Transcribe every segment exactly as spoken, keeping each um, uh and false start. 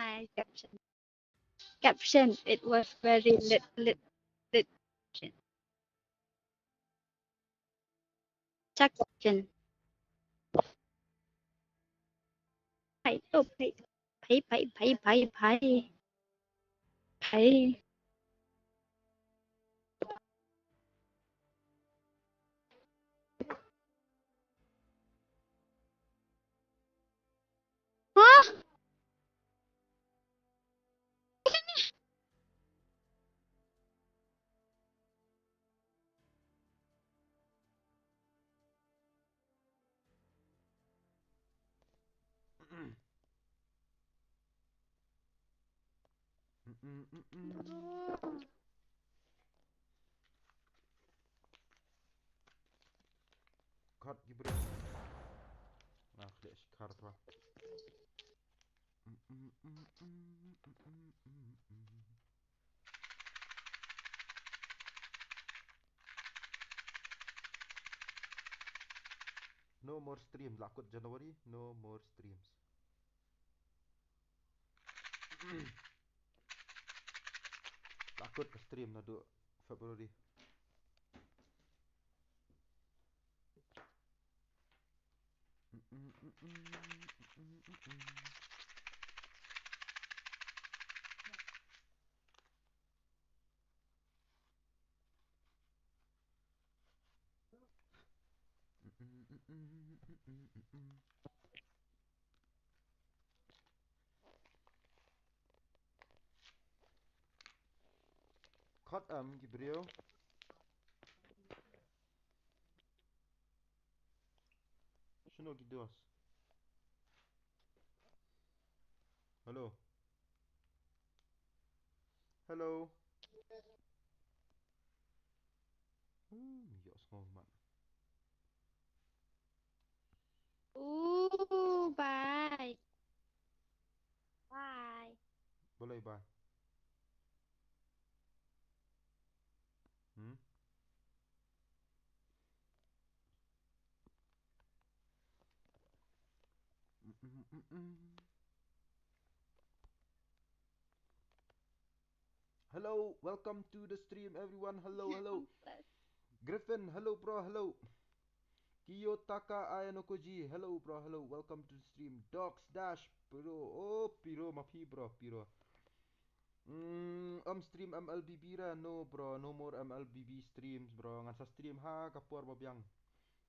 my caption. Caption, it was very lit, lit, lit. Check caption. Pay, oh, pay, pay, pay, pay, pay, pay. Pay. Huh? Kat Jibril. Nah, klik shikar tu. No more stream, la kut January, no more streams. La kut ka stream naduh February. Khot em ki briew. Shano ki dos? Hello. Hello. Hmm, ïohsngew mat. Ooh, bye. Bye. Balei bye? Hmm? Hello, welcome to the stream, everyone. Hello, hello. Griffin, hello, bro, hello. Kiyotaka Ayanokoji, hello, bro, hello. Welcome to the stream. Dogs Dash, bro. Oh, Piro, ma phi, bro, Piro. Mm, um, stream M L B B ra, no, bro, no more M L B B streams, bro. Ngan sa stream ha ka por ba biang.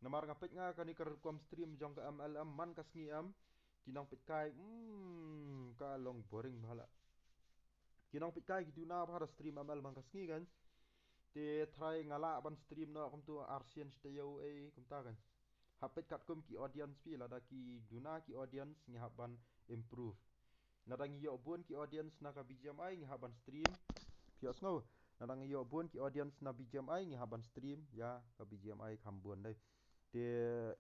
Namar nga peit nga kane ka rukom stream jong ka M L M man ka sngi em. Ki nang peit kai, mm, ka long boring bha la. Ki nang peit kai ki duna bha da stream M L man ka sngi kan. Te try nga lah ban stream noh kumtu arsien shi taïew ei kumta kan. Hap peit katkum ki audience phi, lada ki duna ki audience ngi hap ban improve. Lada ngi ïoh bun ki audience na ka B G M I ngi hap ban stream. Phi ïohsngew. Lada ngi ïoh bun ki audience na B G M I ngi hap ban stream ïa ka B G M I kham bun dei. Te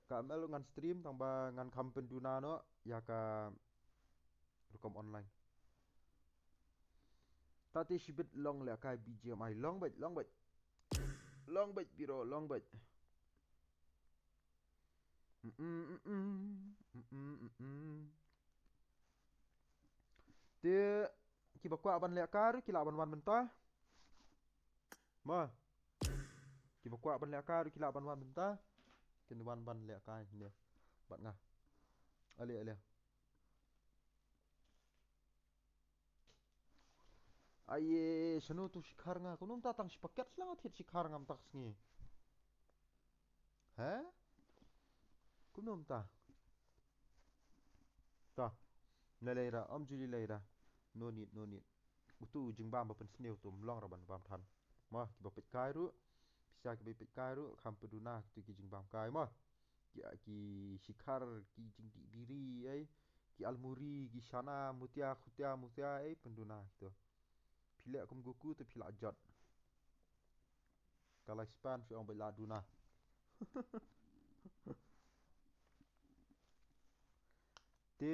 ka M L ngan stream tang ba ngan kham pynduna noh ïa ka rukom online. Ta te shibit long lehkai B G M I, long beit, long beit. Long beit, bro, long beit. Mm, mm, mm, mm. Te kiba kwah ban lehkai ruh ki lah ban wan mynta. Mo. Kiba kwah ban lehkai ruh ki lah ban wan mynta. Kin wan ban lehkai ne bad nga. Ale, ale. Aye, shano tu shikhar nga? Kumno mynta tang shi paket sha nga thied shikhar nga mynta ka sngi. He? Kumno mynta? Ta. Na lei ra, um Julie lei ra. No need, no need. Utu jingbam ba pynsniew tu mlong ra ban bam than. Ma, kiba peit kai ruh. Pisa kiba peit kai ruh, kham pynduna kitu ki jingbam kai ma. Ki, ki shikhar, ki jingdih biri, ai. Ki almuri, ki shana, mutia, khutia, mutia, ai, pynduna kitu. Phi leh kum Goku te phi lah jot. Ka lifespan phi ong beit lah duna. Te,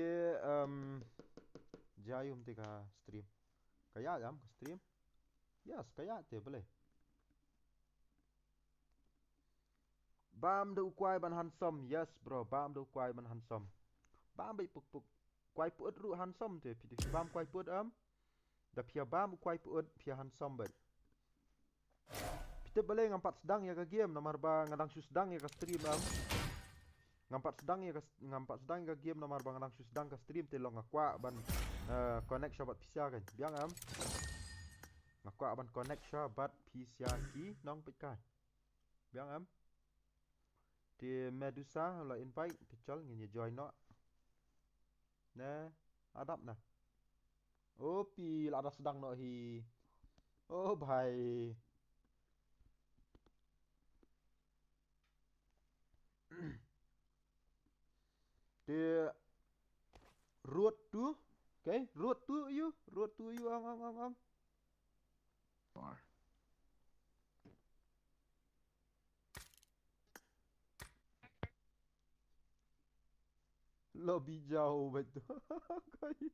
um, jaium te ka stream. Ka ïa jam ka stream. Yes, ka ïa te bele. Bam da u kwai ban handsome. Yes, bro. Bam da u kwai ban handsome. Bam beit puk puk. kwai pyut ruh handsome te, phi, phi bam kwai pyut em. Da phi ïa bam u kwai pyut phi ïa handsome bad. Phi tip balei ngam pat sdang ïa ka game namar ba nga dang shu sdang ïa ka stream em. Ngam pat sdang ïa ka, ngam pat sdang ïa ka game namar ba nga dang shu sdang ka stream te long nga kwah ban, eh, connect sha bad phi sha kan. Biang em. Nga kwah ban connect sha bad phi sha ki nongpeit kai. Biang em. Te Medusa la invite, phi chal ngin ïa join noh. Ne, adap na. O phi la da sdang noh hi. O bhai. Te road to, okay, road to you, road to you, ang, ang, ang, ang. Far. Lobby jaw bad tu. Kai.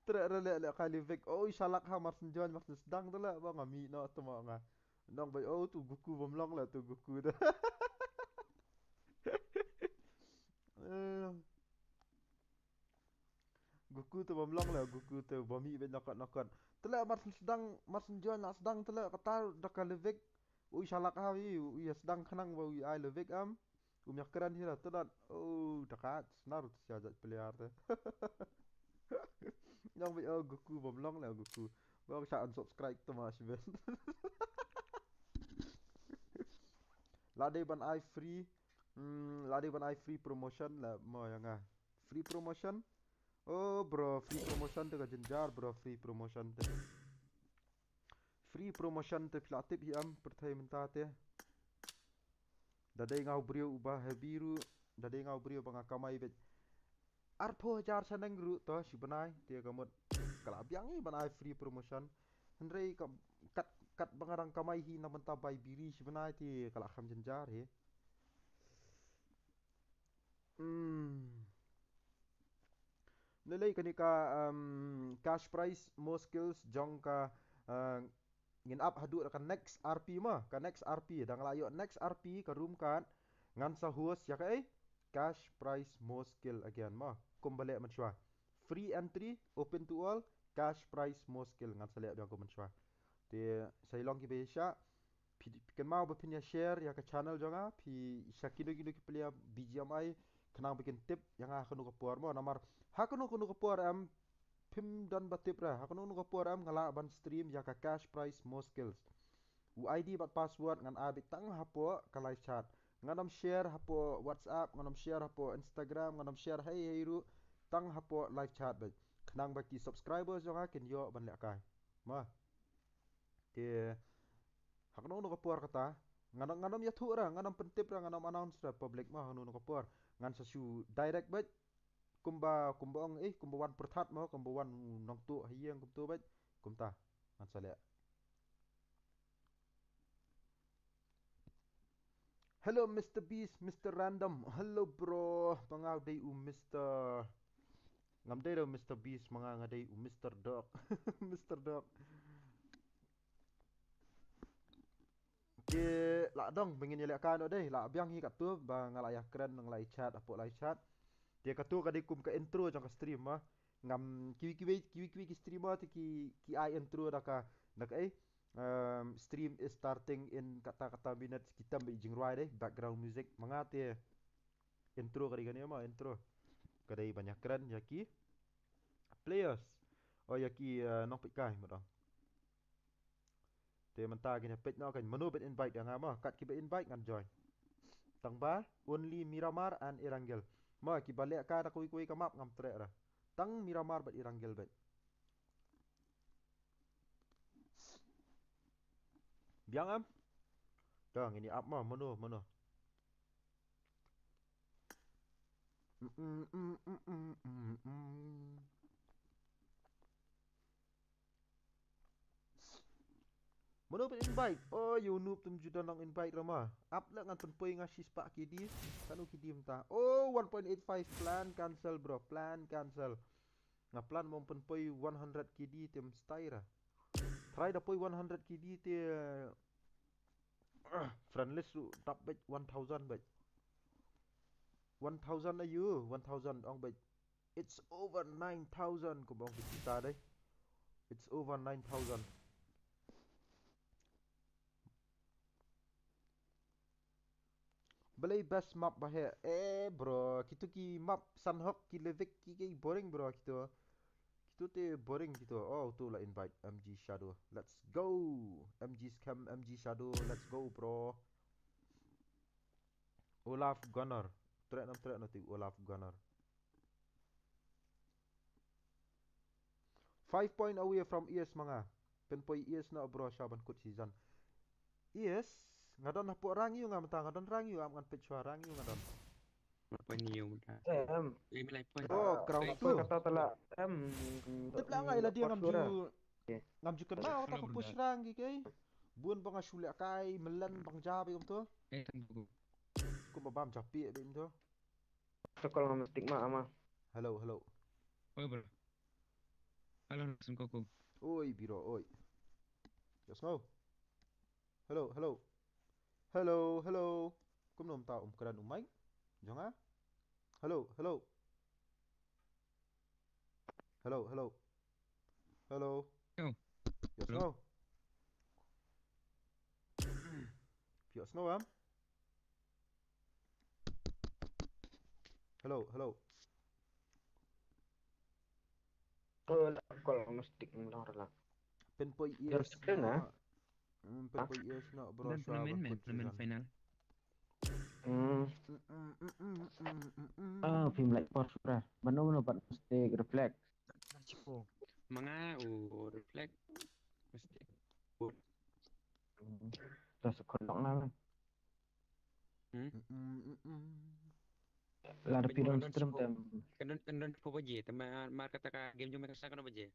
Treh re leh leh kali vek. Oi shalak ha mar syn join mar syn sdang tu leh ba nga mih noh tu ma nga. Nong bad oh tu Goku bym long leh tu Goku tu. Eh. Goku tu bym long leh Goku tu ba mih bad nokot nokot. Tu leh mar syn sdang mar syn join la sdang tu leh kata da ka levek. Ui shalak ha ui ui sdang khnang ba ui ai levek am. Um ïa kren hi la tu dat. Oh da ka snar tu sia jat player tu. Nong bad oh Goku bym long leh Goku. Ba sa unsubscribe tu ma shiben. La dei ban ai free. Hmm, la dei ban ai free promotion la mo ïa nga. Free promotion. Oh bro, free promotion te ka jynjar bro, free promotion te. Free promotion te phi la tip hi am pyrthei mynta te. Da dei nga u briew uba heavy ruh, da dei nga u briew ba nga kamai bad arphew hajar shaneng ruh to shi bnai te ka mut ka la biang hi ban ai free promotion. Hynrei ka kat kat ba nga dang kamai hi na bynta bai biri shi bnai te ka la kham jynjar hi. Hmm. Nalei kane ka, um, cash prize mo skills jong ka, uh, ngin ap haduh ka next R P ma, ka next R P dang la ïoh next R P ka room card ngan sa host ïa ka ei cash prize mo skill again ma. Kumba leh mynshuwa. Free entry, open to all, cash prize mo skill ngan sa leh biang kum mynshuwa. Te sa long ki ba ïa sha Phi, phi kynmaw ba phin ïa share ïa ka channel jong nga, phi sha kino kino ki player B G M I, khnang ba kin tip ïa nga ha kano ka por mo, namar ha kano kano ka por em phim don ba tip ra, ha kano kano ka por em nga lah ban stream ïa ka cash prize mo skills. U I D bad password ngan ai beit tang hapoh ka live chat. Ngan ym share hapoh WhatsApp, ngan ym share hapoh Instagram, ngan ym share hei hei ruh tang hapoh live chat beit. Khnang ba ki subscribers jong nga kin ïoh ban lehkai. Ma. Te ha kano kano ka por kata ngan ym, ngan ym ïathuh ra, ngan ym pyntip ra, ngan ym announce ra public ma ha kano kano ka por. Ngan sa shu direct beit kumba, kumba ong eh, kumba wan pyrthat ma, kumba wan nongtuh ha ïing kumto beit. Kumta ngan sa leh. Hello Mister Beast, Mister Random. Hello bro. Ba nga dei u Mister, ngam dei da u Mister Beast, ma nga nga dei u Mister Dog. Mister Dog. Te la dong ba ngin ïalehkai noh dei, la biang hi katto ba nga la ïakren, nga la ïa chat hapoh live chat. Te katto ka dei kum ka intro jong ka stream ma. Ngam, kiwei kiwei, kiwei kiwei ki streamer te ki, ki ai intro da ka, da ka ei, um, stream is starting in kata kata minutes, ki tam ba i jingrwai dei background music. Ma nga te intro ka dei kane ma, intro ka dei ban ïakren ïa ki players, o ïa ki, uh, nongpeitkai ma dong. Te mynta kine peit noh kan mano ban invite ïa nga ma, kat kiba invite ngan join. Tang ba only Miramar and Erangel. Ma kiba lehkai da kawei kawei ka map ngam treh ra. Tang Miramar bad Erangel bad. Biang em? Tang ini ap ma mano mano. Mano ban invite? Oh, ïa u Noob Tum Juda nang invite ra ma. Ap leh ngan pynpoi nga shispah K D. Kano K D mynta? Oh, one point eight five, plan cancel bro, plan cancel. Nga plan mong pynpoi one hundred K D te mstai ra. Try da poi one hundred K D te, ah, friend list ruh dap bad one thousand bad. One thousand ayu, one thousand ong bad. It's over nine thousand, kumba ong kita dei. It's over nine thousand. Balei best map ba heh? Eh, bro, kito ki map Sanhok, ki Levick, ki, ki boring, bro, kito. Kito te boring kito. Oh, to la invite M G Shadow. Let's go. M G Scam, M G Shadow. Let's go, bro. Olaf Gunner. Trek nam trek na ti Olaf Gunner. Five point away from E S manga. Pynpoi E S na bro sha ban kut season. E S, nga don hapoh rang yu nga mynta, nga don rang yu, am ngan peit shuwa, rang yu nga don. Point yu mynta. Em. Ui, milai point. Oh, crown Point. Kata tala. Em. Tip la ngai la dia ngam ju. Oke. Ngam ju kynmaw ta ka push rang ki kei. Bun ba nga shu leh kai, melen bang ja bi kumto. Eh, tang bu. Kumba bam ja pi bi kumto. Call ngam stick ma ama. Hello, hello. Oi, bro. Hello, Nelson Koko. Oi, bro, oi. Just now. Hello, hello. Hello, hello. Kumno mynta um kren um mic jong nga? Hello, hello. Hello, hello. Hello. Yo. Yo, hello. Snow. Phi ïoh snow am? Hello, hello. Oh, la call mesti nglang rala. Pynpoi E S. Dah screen, eh? Hmm, pynpoi E S na bro. Dan shuwa tournament, ba man, kut tournament season final. Hmm. Mm, mm, mm. Ah, phim like pause, bro. Mano, mano, pat mesti reflect. Manga, oh, reflect. Mesti. Hmm. Dah sekolah lah. Hmm? Mm, mm, mm, mm. Lah, ada pidong stream tem. Kan don, kan don pho baje, te mar, mar kata ka game jong me ka sa kan baje.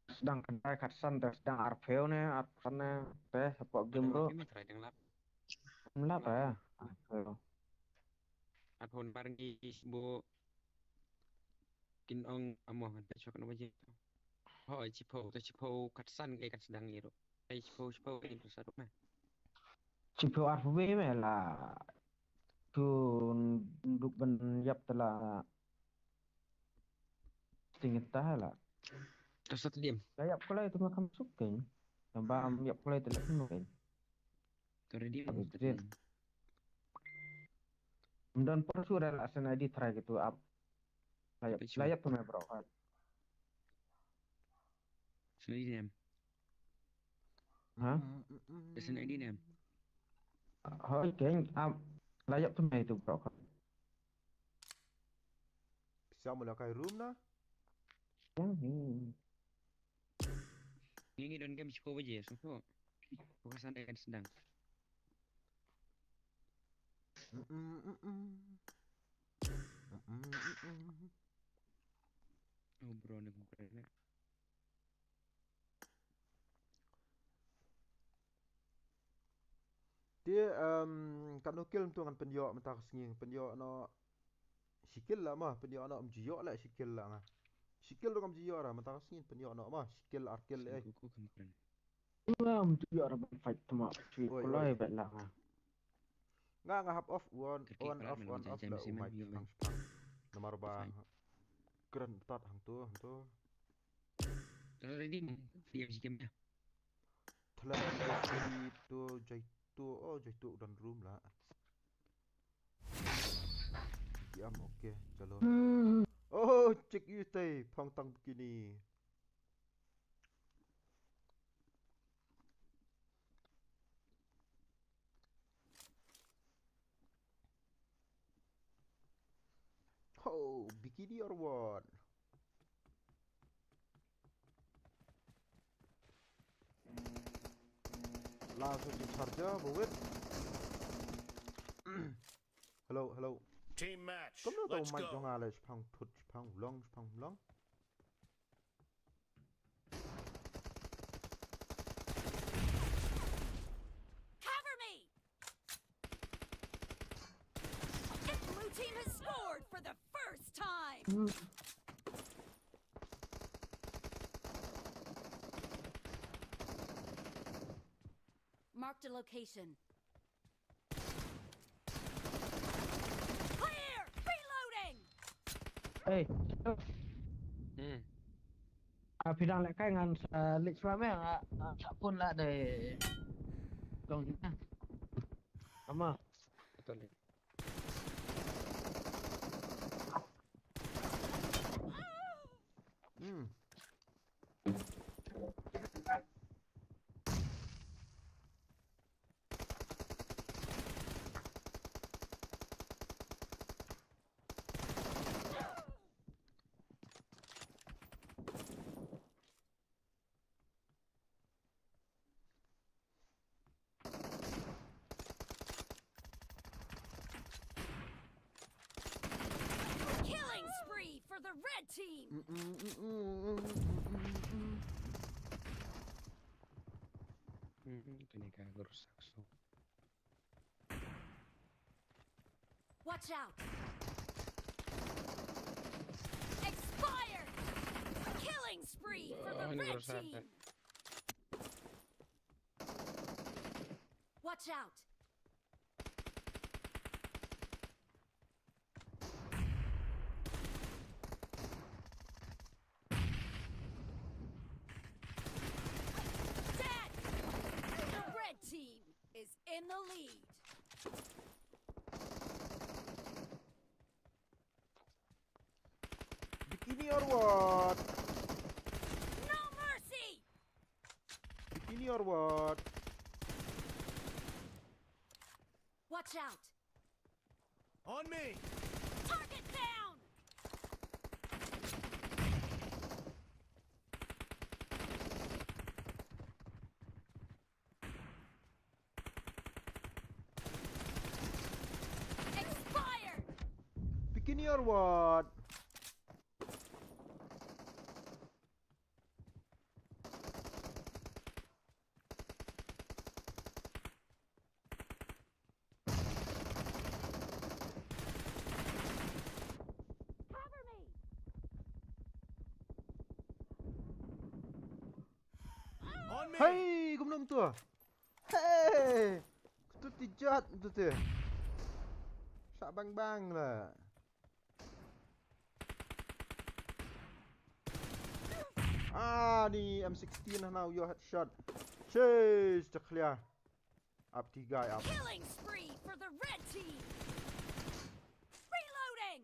Sdang kyntai khatsan te sdang arphew ne, arphew ne, te hapoh game ruh. Try dang lap. Lap, eh. Arphew. Arphew bar ngi bu kin ong amo ngan peit shuwa kan baje. Ho, shiphew, te shiphew khatsan ngi kan sdang ngi ruh. Te shiphew, shiphew ngi kan sdang ruh me. Shiphew arphew me la. Tu duk ban ïap te la. Sting ta la. Terus satu diam. La ïap kulai tu ma kham suk kein. Ba ïap kulai tu la kham suk kein. Tu ready. Ym don por shuh da la send I D try gitu ap. La ïap, la ïap tu me bro. Send I D nem. Ha? Send I D nem. Hoi kein ap. La ïap tu me tu bro. Pisa mula kai room na? Ngi, ngi don game shiphew baje, so, so. Bukan sana kan sdang. Mm, mm, mm, mm. Mm, mm, mm, mm. Oh, bro, ni bukan. Te, em, katno kill mynta ngan pynïoh mynta ka sngi, pynïoh noh shi kill la ma, pynïoh noh, ym ju ïoh la shi kill la nga. Shi kill ruh ngam ju ïoh ra mynta ka sngi, pynïoh noh ma, shi kill ar kill eh. Ngam ju ïoh ra ban fight tma, chui kulai bet la nga. Nga, nga hap off, on, on off, on off la u mic shipang shipang. Namar ba kren btat hangto, hangto. Ready, ready, ready. Thlem to, jai to, oh, jai to u don room la. Ki am, okay, chalo. Oh, check ïa tei, phong tang bikini. Oh, bikini or what? Last of the charger, move it. Hello, hello. Team match. Let's go. Kumno to mic jong nga le shipang thut, shipang long, shipang long. Cover me! The blue team has scored for the first time! Marked a location. Clear! Reloading! Hey, hmm. Ah, phi dang leh kai ngan sa leit shuwa me, ah, ah, sa pun lah dei. Dong jin. Ama. Betul ni. Hmm. Killing spree for the red team. Hmm, tu ni kan rusak so. Watch out! Expired! Killing spree for the red team! Watch out! Dead! The red team is in the lead. Bikini or what? No mercy! Bikini or what? Watch out! On me! Target down! Expired! Bikini or what? Cover me! On me! Hey, kumno mynta? Hey! Katu tijat tu te. Sa bang bang la. Ah, ni M sixteen now, your headshot. Chase, clear. Up, the guy up. Killing spree for the red team. Reloading.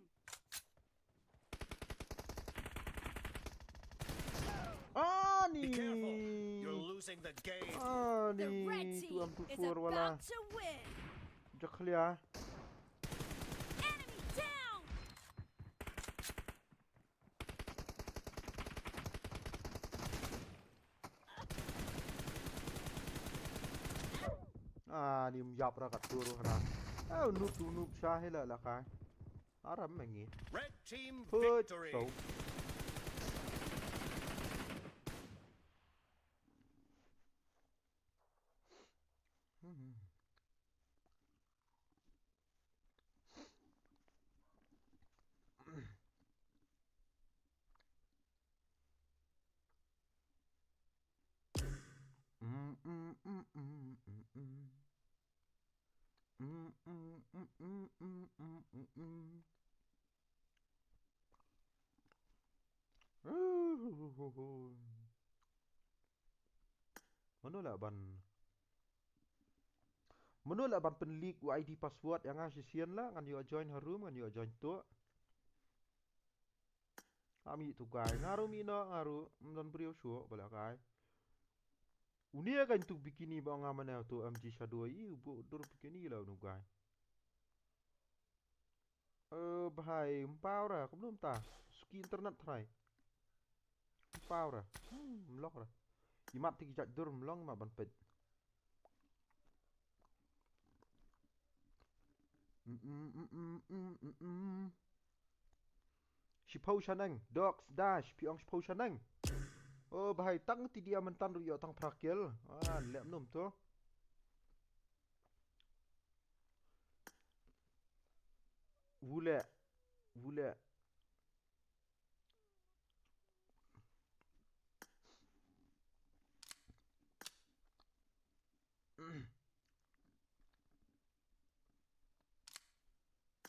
Ah, ni. Be careful. You're losing the game. Ah, ni. The red team is about to win. Clear. Enemy down. Ah, ni um yap ra kat turu hana. Oh, noob tu noob sha hela la kai. Aram mengi. Red team victory. Hmm. Mano lah ban Mano lah ban pynleak u I D password ïa nga shisien la, ngan ïoh join ha room, ngan ïoh join tuh. Ami tu kai, nga ruh mi no, nga ruh, mdon briew shuh, bala kai. Uni kan tu bikini ba nga mana tu M G Shadow i, u bu dur bikini la unu kai. Eh, bhai, mpaw ra, kumno mynta? Suki internet trai. Mpaw ra. Hmm, mlok ra. Imat tiki jat dur mlong imat ban pet. Mm, mm, mm, mm, mm, mm, mm. Shiphew shaneng, Dogs Dash, phi ong shiphew shaneng. Oh, bhai, tang ti dia myntan ruh ïoh tang phra kill. Ah, leh mnum tu. Wule. Wule.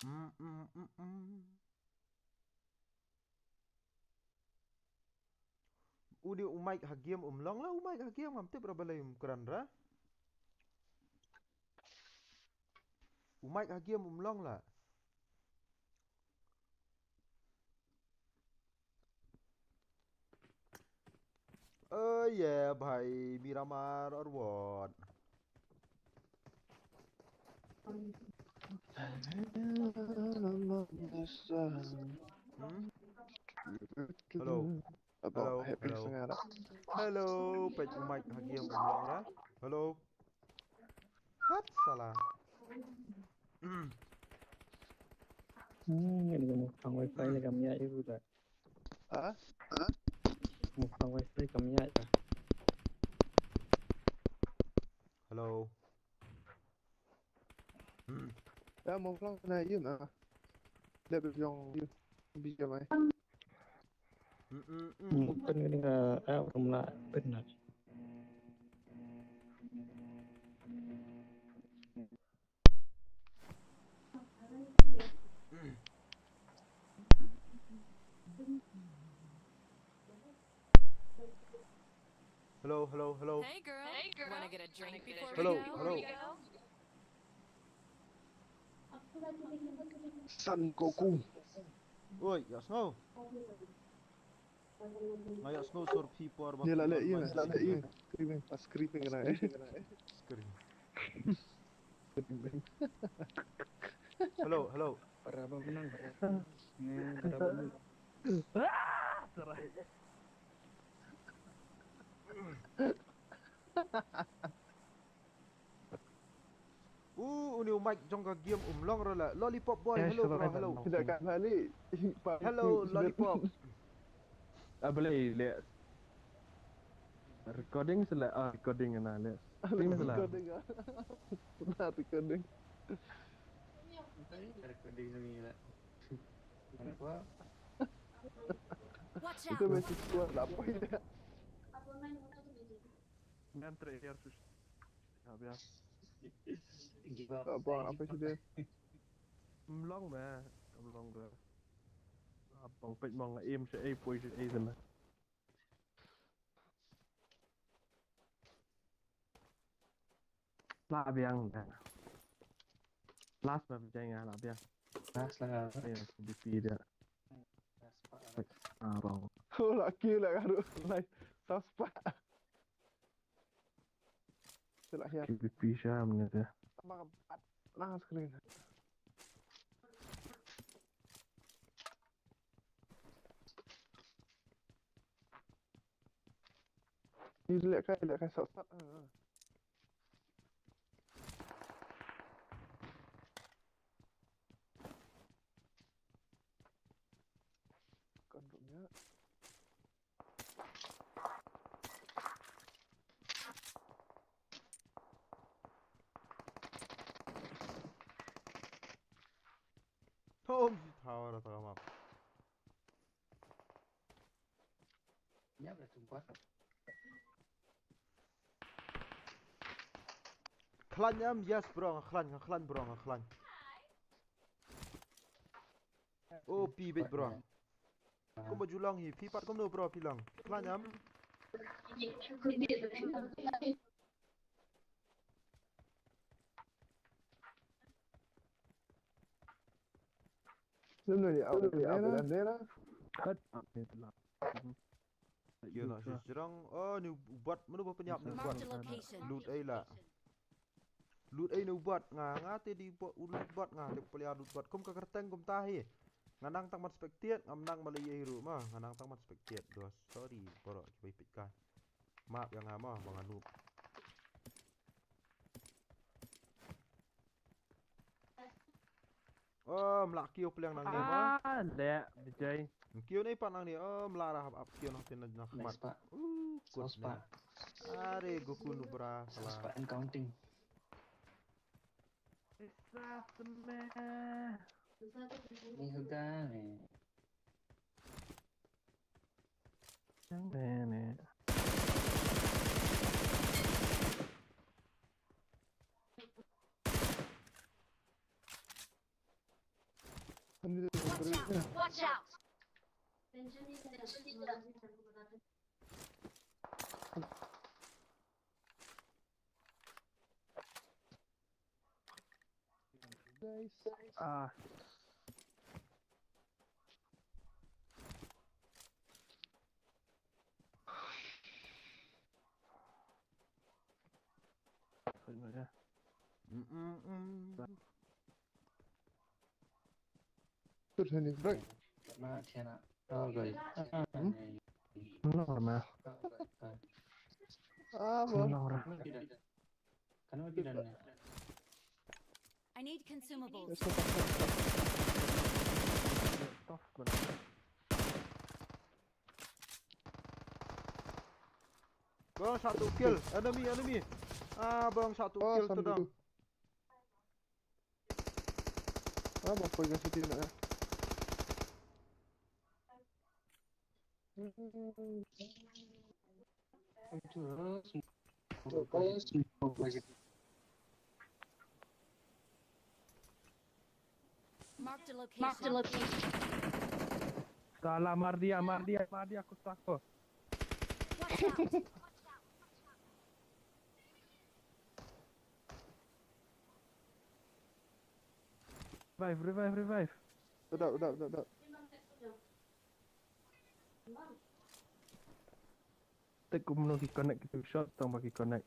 Mm, mm, mm, mm. Uni u Mike ha game um long la, u Mike ha game ngam tip ra balei um kren ra. U Mike ha game um long la. Oh yeah, bhai, Miramar or what? Hmm? Hello. Hello, hello. Hello, peit u Mike ha game um long ra. Hello. Hat sala. Hmm. Hmm, ini kamu pang wifi ni kami ya ibu dah. Ha? Ha? Kamu pang wifi kami ya dah. Hello. Hmm. Ya, mo plang na yun ah. Lep yong yun. Bi ya mai. Hmm, hmm, hmm. Kan ini ka, eh, orang nak benar. Hello, hello, hello. Hey, girl. Hey, girl. Wanna get a drink before we go? Hello, hello. Son Goku. Oi, ïa sngew. Nga ïa sngew sur phi por ba. Ïa la leh, ïa la leh, ïa. Screaming, pas screaming na, eh. Scream. Hello, hello. Para ba menang. Ni para ba menang. Ah, sarai. U, uni u Mike jong ka game um long ra la. Lollipop boy, eh, hello bro, hello. Hello, Lollipop. Ah, balei leh. Recording sila, ah, recording na leh. Stream sila. Recording ah. Recording. Recording ni leh. Watch out. Itu masih kuat lah apa ya? Ngan terakhir sus. Ya biar. Apa, apa sih dia? Mlong meh, mlong ke. Abang peit mong im se ei poi se ei sana. La biang da. Last map jeng la biang. Last la. Ya, B P dia. Ah, bang. Oh, laki lah kadu. Lai, saspa. Sila hiar. B P siam ni dia. Tambah empat. Nah, screen. Ni leh kai, leh kai sat sat. Kan rupnya. Tom si tower atau map. Khlaiñ em, yes bro, nga khlaiñ, nga khlaiñ bro, nga khlaiñ. Oh, phi beit bro. Kumba ju long hi, phi pat kumno bro, phi long. Khlaiñ em. Lum no ni au ni au ni na. Kat update la. Kio na shi jrong. Oh, ni u bot, mano ba pynïap ni u bot. Marked a location. Loot ei la. Loot ei ni u bot nga, nga te di bot, u loot bot nga te pynïap loot bot. Kum ka kyrteng kumta hi. Nga nang tang ban spectate, ngam nang ba la ïa hi ruh ma. Nga nang tang ban spectate. Duh, sorry, bro, ki bai peit ka. Map ïa nga ma, ba nga noob. Oh, mlah kiew pliang nangne ma. Ah, leh, Vijay. Kiew nei pat nangne, oh, mlah ra hap, hap kiew nangtei na khmat. Nice, pa. Uh, kut ne. Are, Goku nu bra, salah. Nice, pa, and counting. Isa seme. Ni huda ne. Yang ne ne. Watch out! Watch out! Ah. Wait a minute. Mm-mm-mm. Good, honey. Right. Oh, guys. Hmm? Lor, man. Ah, bro. Lor. I need consumables. Bang, satu kill. Enemy, enemy. Ah, bang, satu kill tu dong. Ah, bang, kau jangan sedih nak, eh. Marked a location. Salah, Mardia, Mardia, Mardia, aku takut. Watch out! Revive, revive, revive. Sedap, sedap, sedap, sedap. Tek kumno ki connect ki shot tang ba ki connect.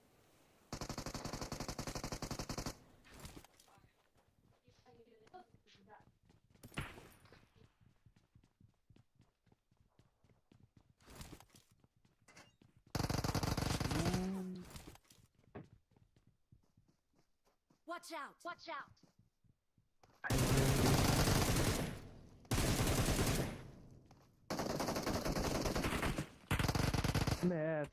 Watch out! Watch out! Meh.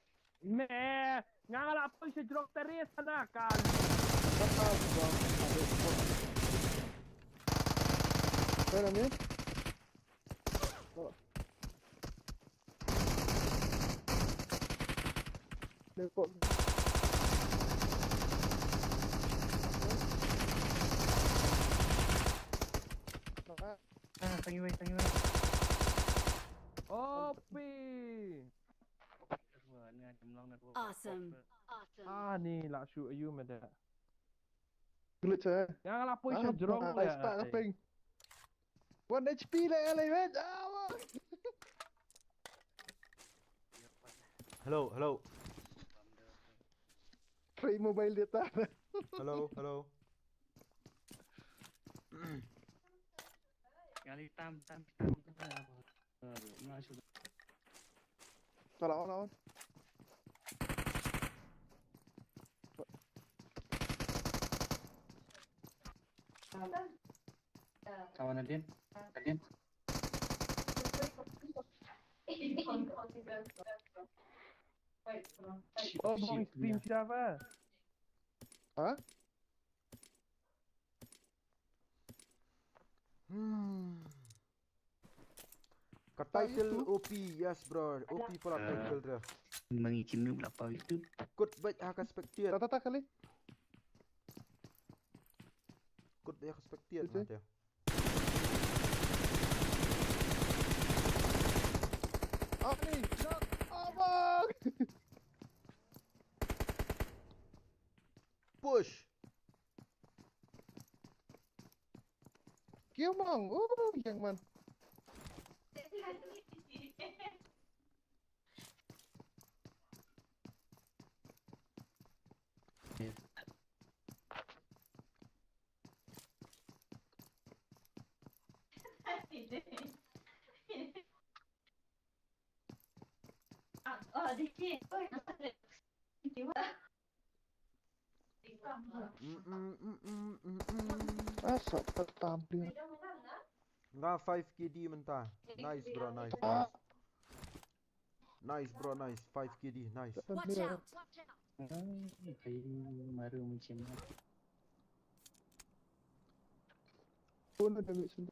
Meh. Nga la poi sha jrong terrace na kan. Where are you? Oh. Lepok. Ah, tangi wei, tangi wei. Opi. Awesome. Awesome. Ah, ni lah shoot ayu meda. Glitch eh. Yang lah poi sha jrong le. Ice pack ping. One H P le le weh. Ah, wah. Hello, hello. Free mobile data. Hello, hello. Kali tam tam tam. Salah on, on. Kawan Adin, Adin. Oh, bang, stream siapa? Hah? Hmm. Ka title O P, yes bro. O P para title dia. Mangi kinu la pa itu. Kut bait ha ka spectate. Ta ta ta kali. Kut bait ha ka spectate na dia. Ani, shot, abang. Push. Kiu mang, oh, yang man. Ah, sa ta tam pli. Nga five K D mynta. Nice bro, nice, nice. Nice bro, nice. Five K D, nice. Watch out! Ai, ai, maru macam. Pun ada mid sini.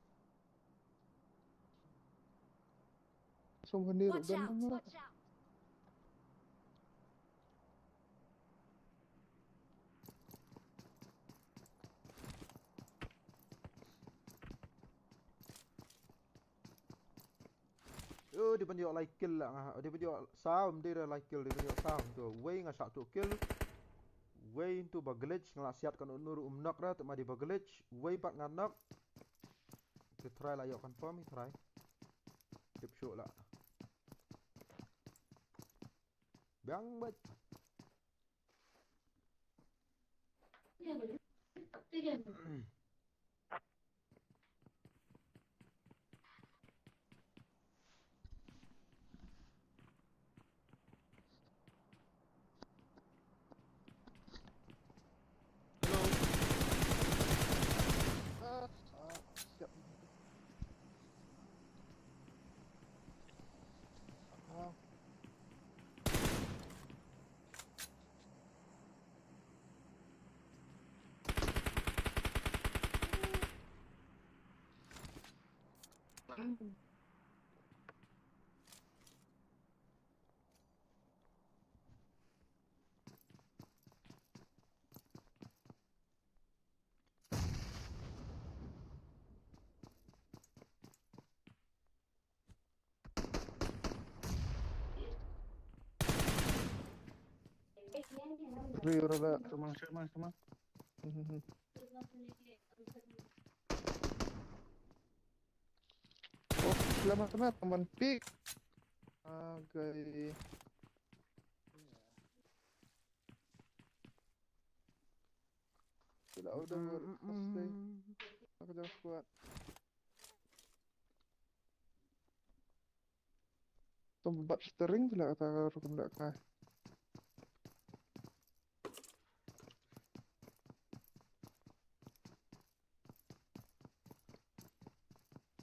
Song hani ruk dan. Watch out! Oh, dei ban ïoh lai kill la nga. Dei ban ïoh sam, dei da lai kill, dei ban ïoh sam tu. Wei nga shah tu kill. Wei ntu ba glitch, nga la siat kan unur um nok ra, te ma di ba glitch, wei pat nga nok. Te try la ïoh confirm, try. Tip shuh la. Biang bad. Hello. Ah, ah, siap. Ah. Ri, ri, ri. Come on, come on, come on. Hmm, hmm, hmm. Oh, selamat, selamat, teman pick. Okay. Sila udah, mm, mm, pasti. Mm. Aku jangan kuat. Tum bat steering sila kata rukum dak kai.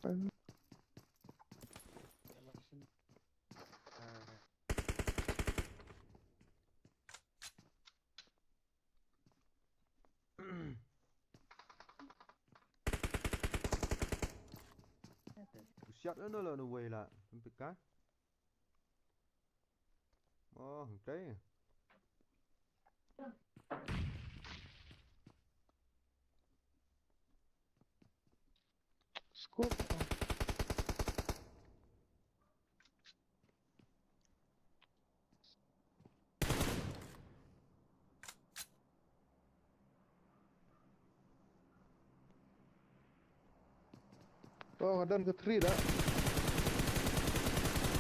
Kan. Siap na, no, no, no way lah. Sampai kan? Oh, okay. Scope. Oh, nga don ka three da.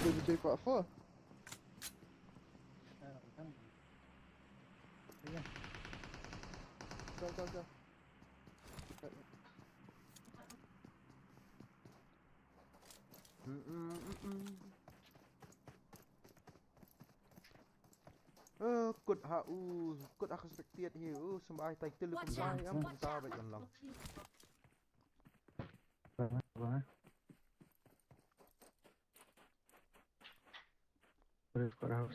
Dia bijai part four. Jal, jal, jal. Mm, mm, mm, mm. Eh, kut ha u, kut ha ka spectate hi u, symbai title u. Watch out! Kumbai, am, watch out! Kumbai, kan long. Bang, bang, eh. Boleh, Pak Rahul.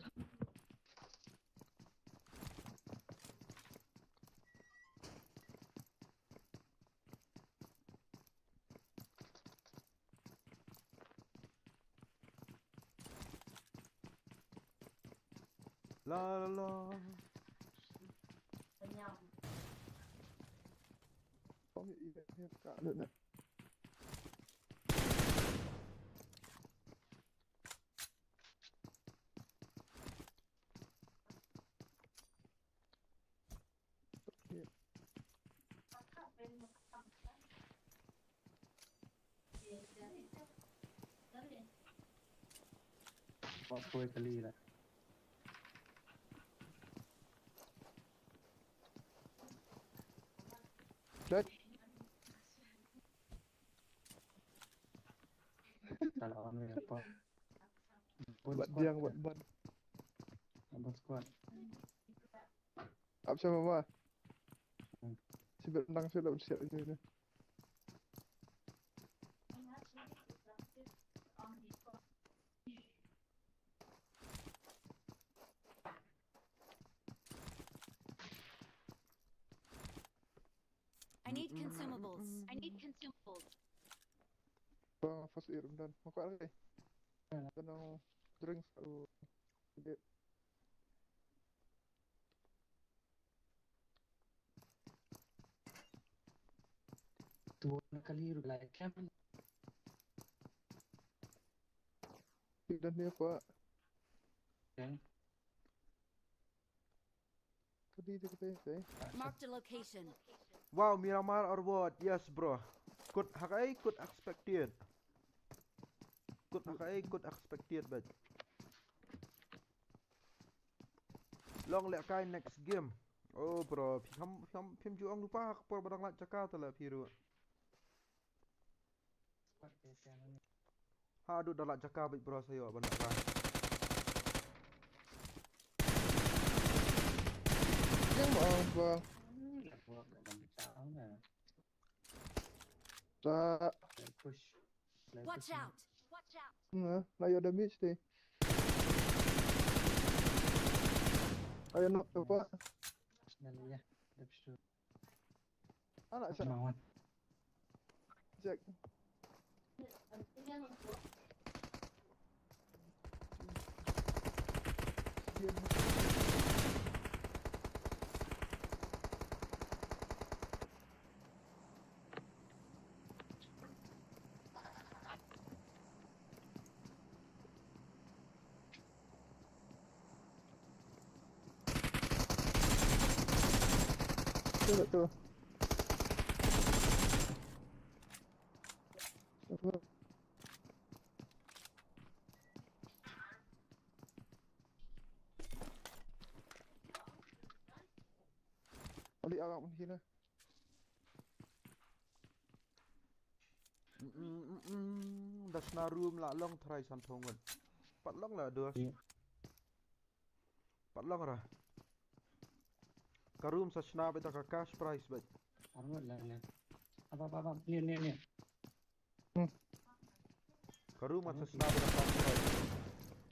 La, la, la. Không, vậy thì em cả lượt nữa. Bot kawei kali lah. Dot. Salah on wei apa? Bot diang, bot, bot. Bot squad. Ap siapa, Bah? Hmm. Si bentang sila bersiap je ni. I need consumables. I need consumables. Bah, first aid ym don. Ma kwah lagi? Don drinks, oh. Tu na kali ruh lai kem. Don ni apa? Kem. Di di kete te. Marked a location. Wow, Miramar Award, yes bro. Kut hakai, kut expected. Kut hakai, kut expected, bet. Long leh kai next game. Oh bro, phim phim phim ju ong lupa ha ka por ba dang lait jaka te la phi ruh. Haduh da lait jaka bit bro sa ïoh ban lait kai. Yang ba ba. Ta Watch out! Watch out! Na na ïoh damage te. Ayo nak apa? Ana sa. Jack. Betul betul. Oli agak mungkin lah. Da shna room la long trai san thong ngut. Pat long la dos. Pat long ra. Ka room sa shna beta ka cash prize bet. Arngot la ne. Apa apa apa ni ni ni. Ka room sa shna beta ka cash prize.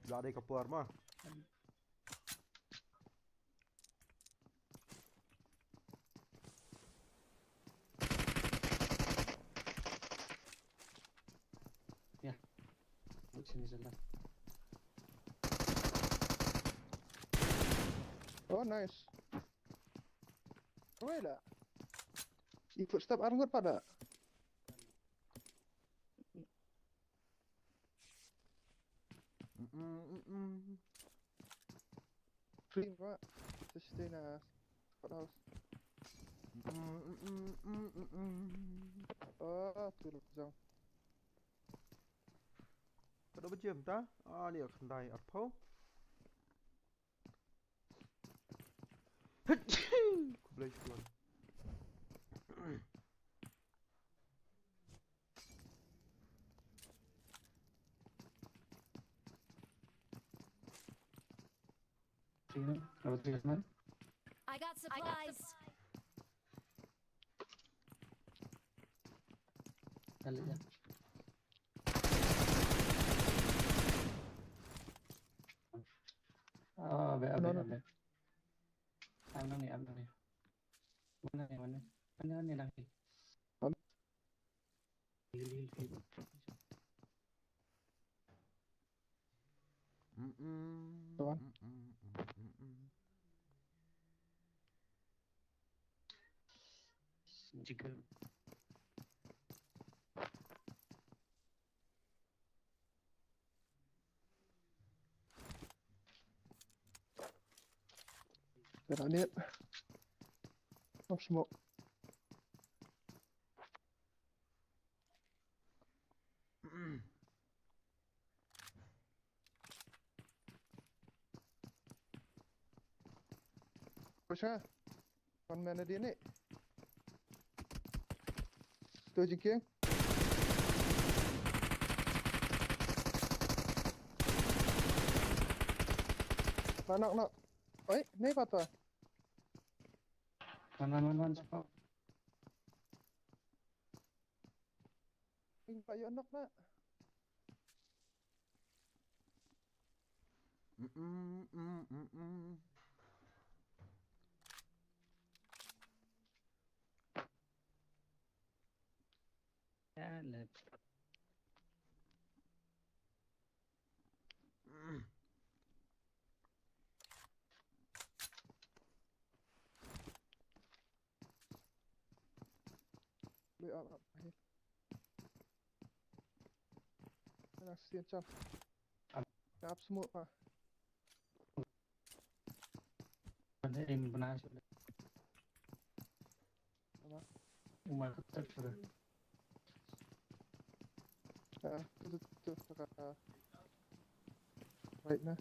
La dei ka por ma. Ya. Sini sebelah. Oh nice. Wait lah. Ikut step arngut pada. Mm-mm, mm-mm. Free pak. Sustain lah. Cepat haus. Mm-mm, mm-mm, mm-mm. Oh, turun jang. Ka dei ba jem ta? Ah, ni khyndai arphew. Khublei shibun. Sini, kalau tulis man. I got supplies. Dale ya. Oh, abe, abe, No, no. Abe. Ano ni, ano ni? Mana ni, mana? Mana ni lagi? Heal, heal, heal. Mm-mm. Apa? Mm-mm, mm-mm. Jiggle. Kena ni. Oh, smoke. Push ha. One man dia ni. Tu jingkieng. Nak nak nak. Oi, ni patah. Mana mana mana. Ing pa yo nok na. Mm-mm, mm-mm, mm. Ya, lep. Wait up up here. Ana sian cham. Up smoke pa. Aim bna shuh. Uma tak shuh. Ah, tu tu tu. Right na.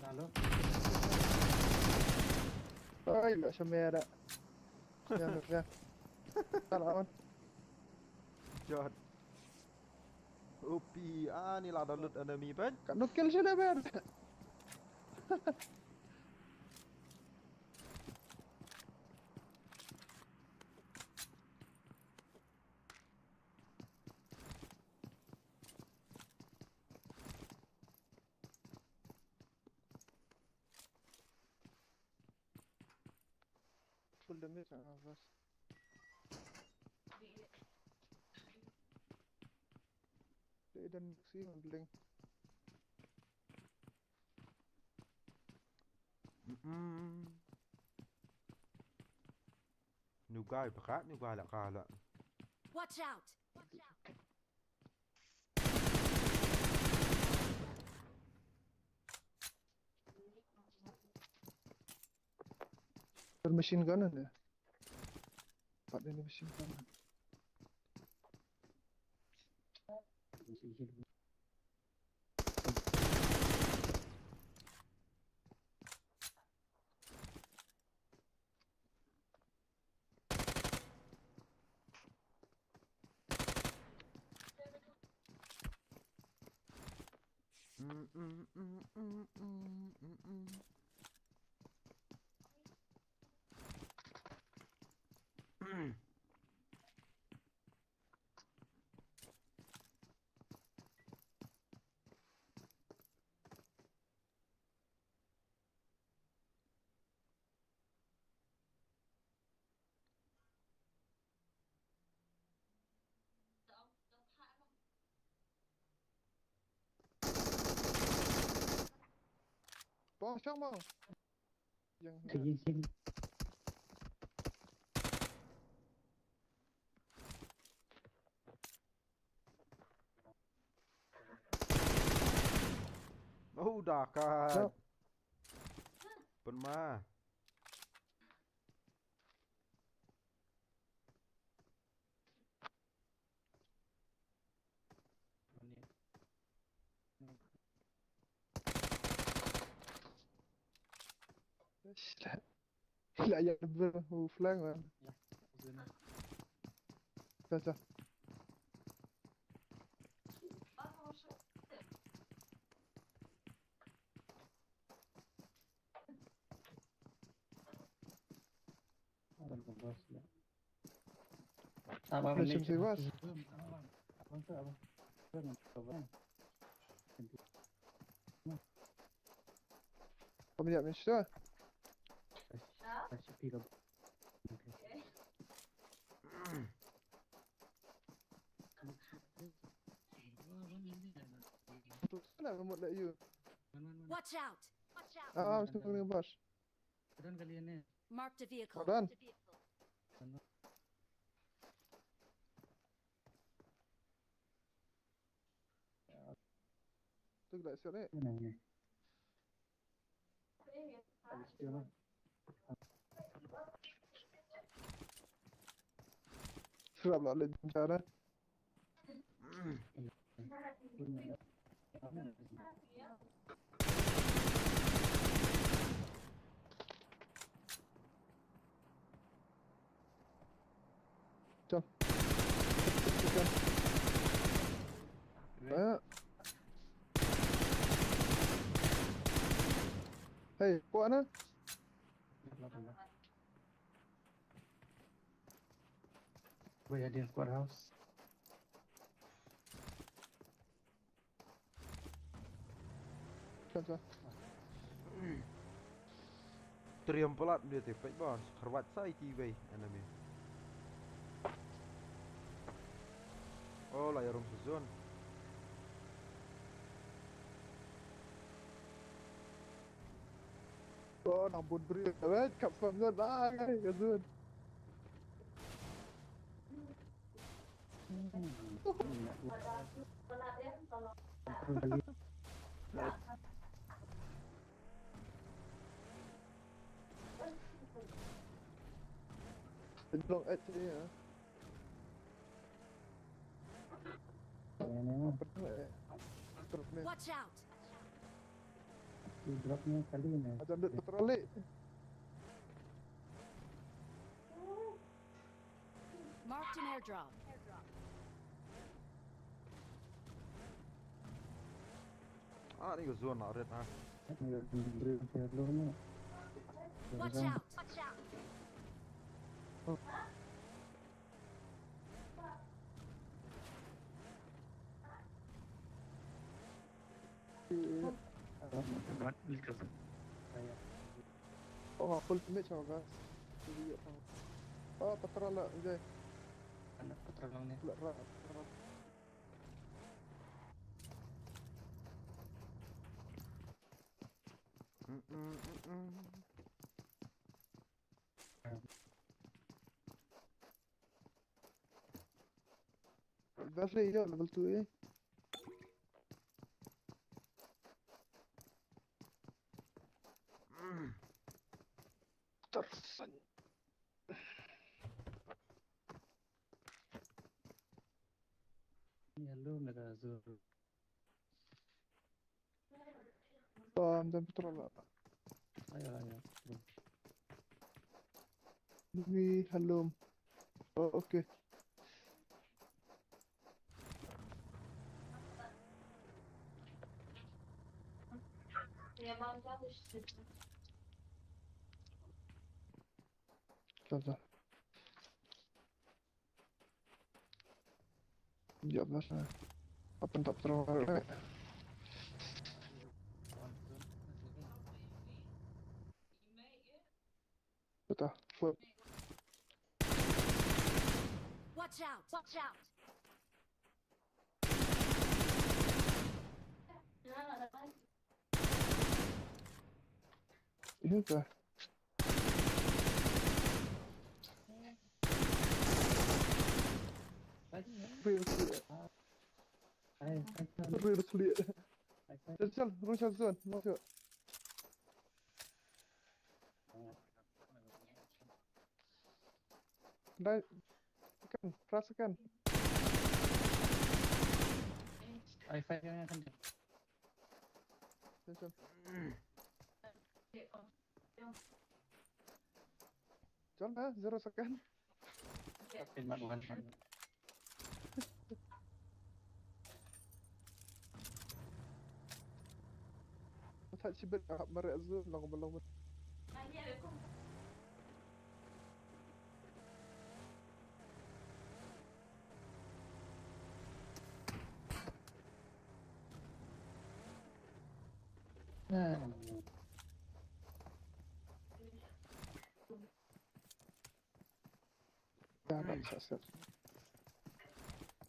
Lalu. Ai, la shamera. Ya, ya. Salah man. Jot. Upi ani la download enemy pen. Ka nukil sila pen. Full damage, ah, bas. Dia dan si mendling. Mm-mm. New guy, baka new guy lah kala. Watch out! Watch out! Machine gun ada. Pat ini machine gun. Bong, shong, bong. Yang Oh, dah kat. Pun ma. Shit. Ila ya ber u flank man. Cha cha. Abang. Sim sim bas. Abang tu abang. Kami nak mesti. Kasi pi ka. Tu sana remote dah you. Watch out! Watch out! Ah, mesti kena bas. Kedan kali ini. Marked a vehicle. Kedan. Tu dah siap eh. Serap lah le cara. Jom. Jom. Ayo. Hey, kuat na? Wei, ada yang kuat house. Kan sa. Triumph palat dia te pek bos. Kharwat sai ti wei enemy. Oh, la ïarum sa zone. Oh, nang bun briew, weh, kap pam ngon, ah, ngai, ka zun. Long edge area. Watch out! Drop ni kali ni. Macam dek patroli. Marked an airdrop. Ah, ni ka zone lah red ha. Watch out! Watch out! Oh, full damage oh, guys. Jadi ya pang. Oh, patrol lah, Jai. Anak patrol lang ni. Lah, lah, lah. Mm, mm, mm, mm. That's it, yeah, level two, eh? Tarsan. Yellow mega azul. Pam dan patrol lah. Ayo, ayo. Wi halom. Oh, okay. Dah, dah. Ya, mas. Apa tak terlalu. Betul. Full. Watch out! Watch out! Ini kah? Real clear. Real clear. Chal, chal, rung chal zone, masuk. Dai, tekan, press tekan. Ai, fight yang akan. Chal, chal. Chal na, zero second. Pin mat wan. Thait shibit ah, mare azu long ba long.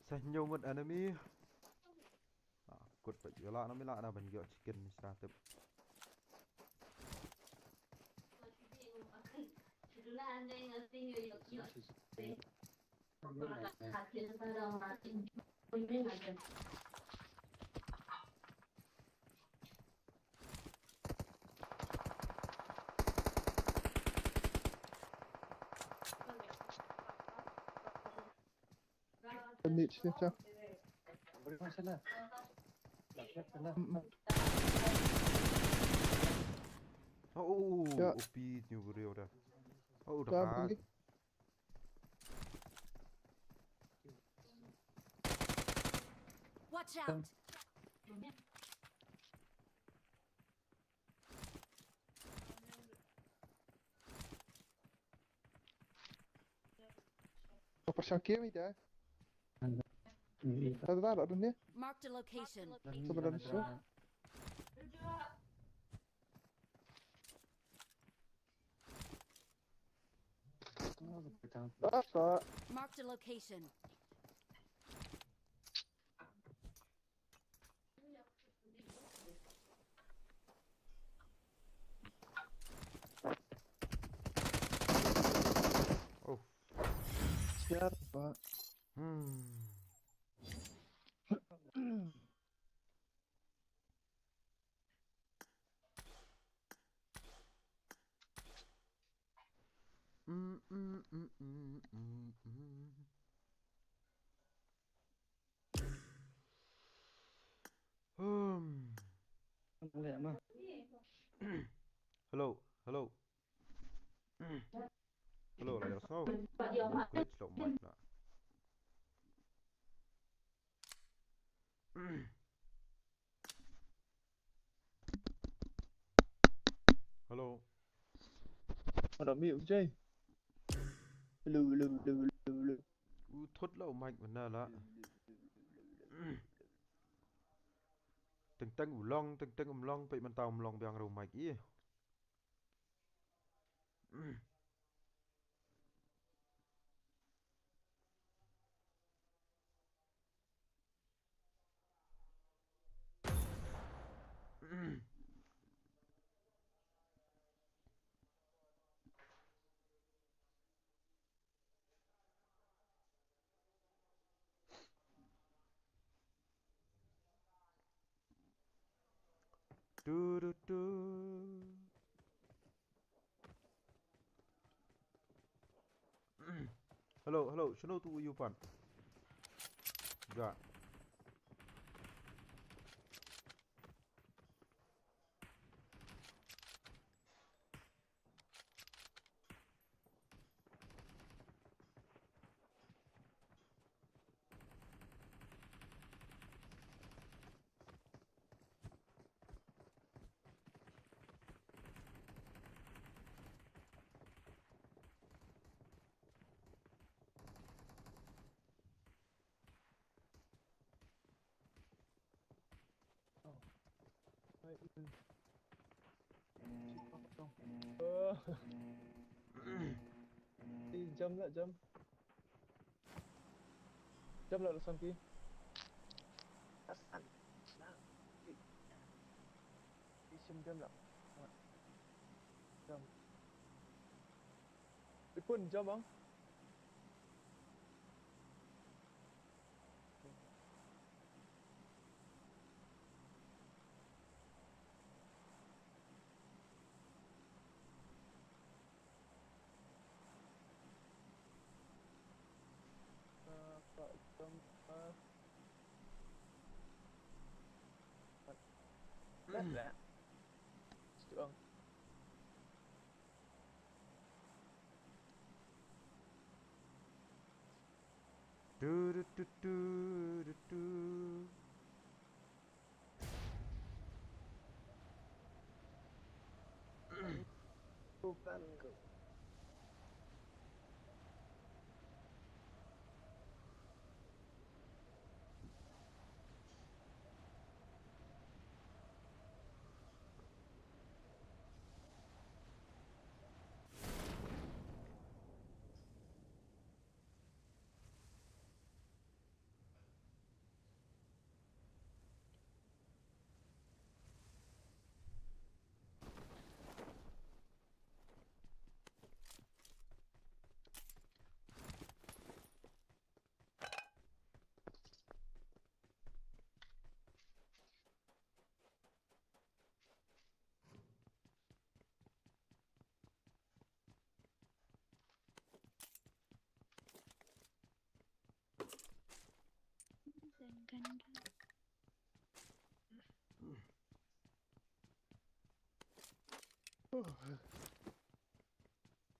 Sa hynñiew ngut enemy. Ah, kut pat ïoh lah, nam ïoh lah na ban ïoh chicken ni sa tip. Damage dia, Cak. Mm, mm. Oh, oh, oh, Ya. O P ni bro dah. Oh, dah. Dah beli. Watch out! Kau pasang game ida. Dah, dah, dah, dah ni. Marked a location. Sebelah ni, so. Dah, dah. Marked a location. Oh. Siapa? Hmm. Mm, mm, mm, mm. Hello, hello. Hello, la ïohsngew? Khuid lut mic na. Hello. Hello, mi Vijay. Hello, hello, hello, hello, hello. U thut la u mic mynta la. Teng teng u long, teng teng um long, peit mynta um long biang ruh u mic ïa. Du, du, du. Hello, hello, shano tu u ïu pan? Ja. Jam lah, jam. Jam lah, Rasan ki. Rasan. Isim jam lah. Jam. Ipun jam ang. Dah, dah. Situ ang. Du, du, du, du, du, du. Bukan ke?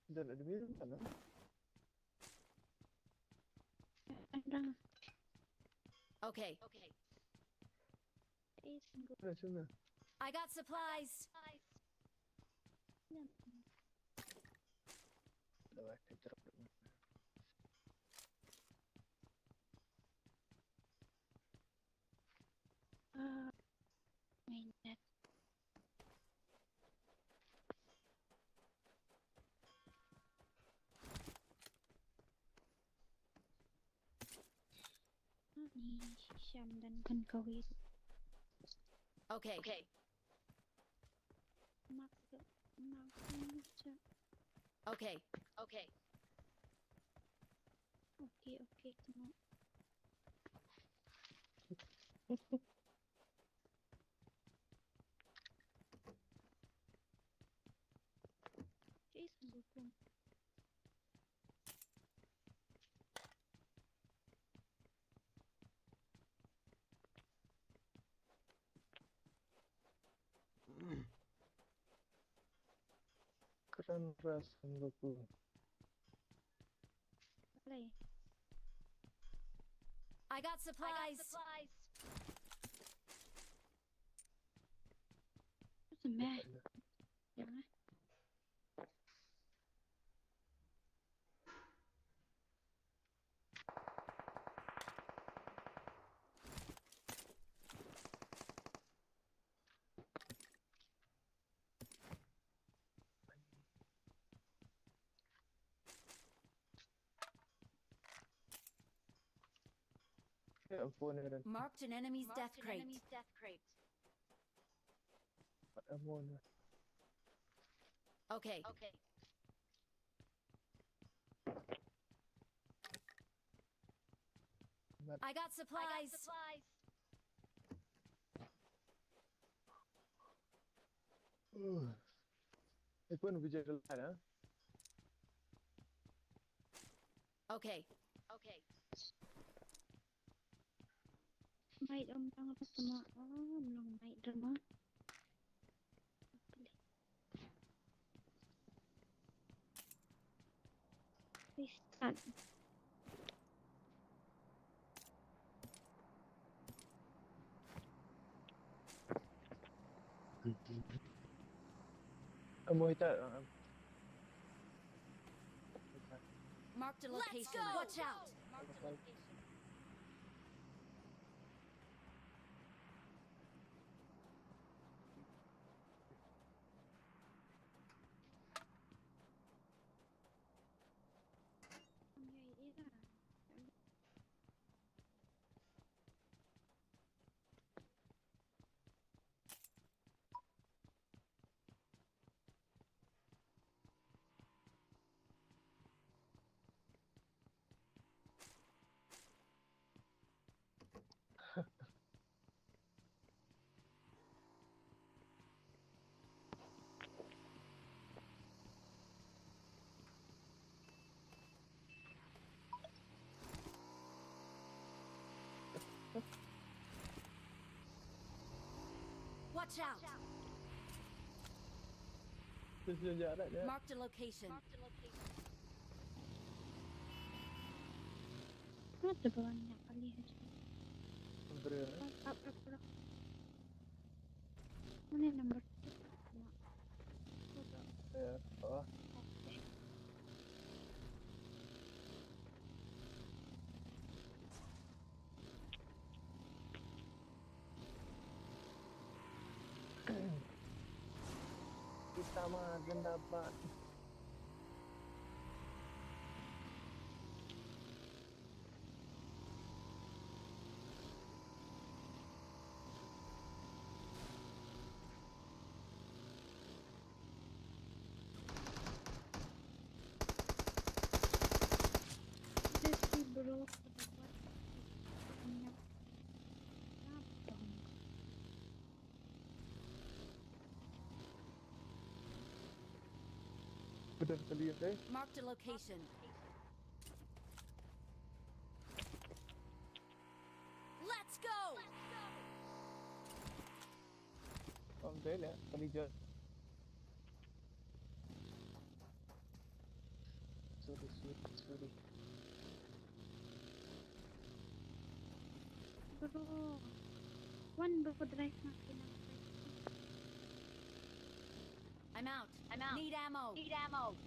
Dan ada minum sana. Orang. Okay. Eh, sungguh. Sana, sana. I got supplies. Dah, dah, dah. Ah, mainnet. Ani, shisha ym don kawei. Okay. Okay. Mak, mak, mak. Okay. Okay. Okay, okay, tama. Jeez, ang gutom. Tan ras hamba ku. Play. I got supplies. What's the meh? Yeah. Yeah, I'm phoning it in. Marked an enemy's death crate. But I'm on. Okay. But I got supplies. Ih, pun bijak lah, ha? Okay. Might um lang apa sama. Oh, um lang might drama. Please start. Amo ita. Uh, Marked a location. Watch out. Watch out! Terus dia jarak dia. Marked a location. Ada bawah minyak kali aja. Beri. Up, up, up. Mana number? Ya, oh. Kita mah agenda bak. Just bro. Betul kali ya, eh? Marked a location. Let's go! Om dai la, kali jot. Sorry, sorry, sorry. Bro. One bro drive na kena. I'm out. I'm out. Need ammo. Need ammo.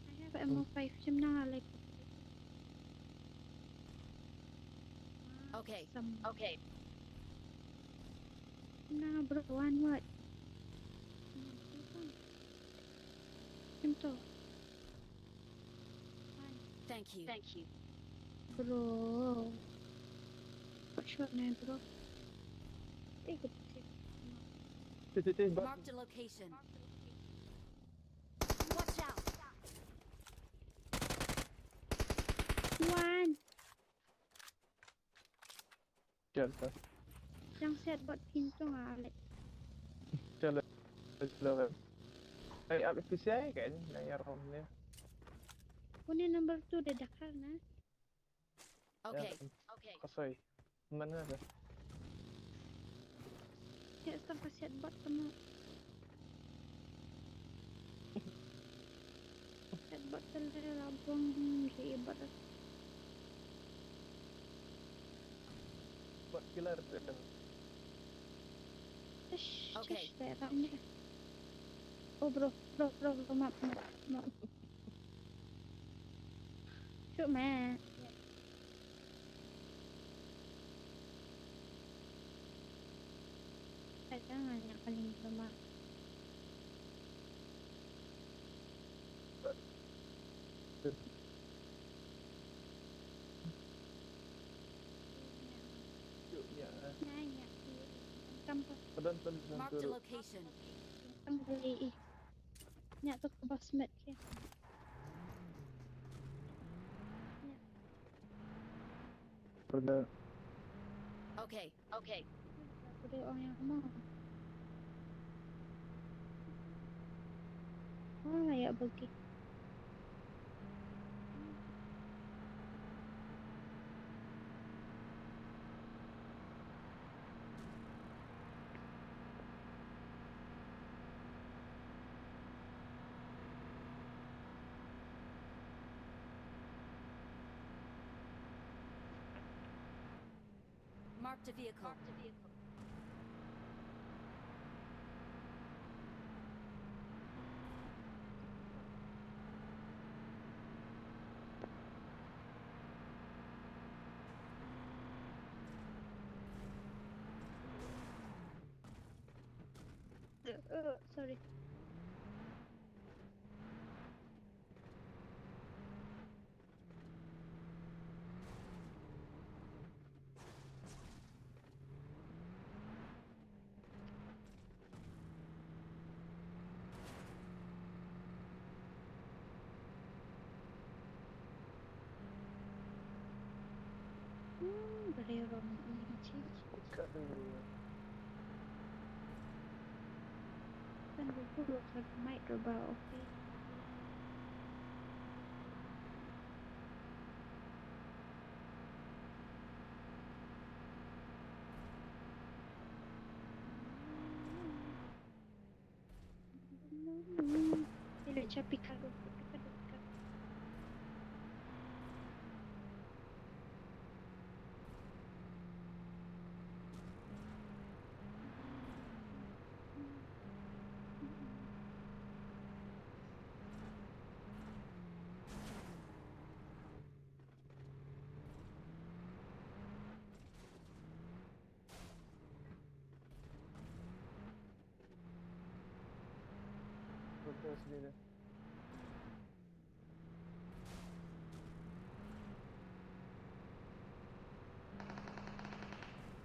I have M O five. Sim na like. Okay. Some. Okay. Sim na bro one word. Sim to. One. Thank you. Thank you. Bro. What shot na bro? Eh, good shit. Tih, tih, tih, bak. Marked a location. Watch out! One. Jal ta. Yang set bot pintu nga alik. Jal. Jal. Ay, ap P C I kan, na ya rom ni. Kuni number two de dakar na. Okay. Okay. Kasoy. Mana ka? Ya, stang ka set bot tama. Bot tal re la buang ji bot. Bot killer tu. Ish, okay. Ish, tak ramai. Oh, bro, bro, bro, bro, maaf, maaf, maaf. Cuk, mak. Kata nga nak paling lemah. Yuk, ya. Nah, ya. Kampus. Padan, padan, padan. Marked a location. Ang beli, eh. Nya tu ke bos met ke. Nya. Perda. Okay, okay. Aku dei orang yang mau. Ah, ya bagi. Marked a vehicle. Uh, uh, sorry. Hmm, briew ruh ïa ka chin. Ka dei. Kan ruh ruh ka might ruh ba okay. Ila cha picado, picado, picado. Protest leader.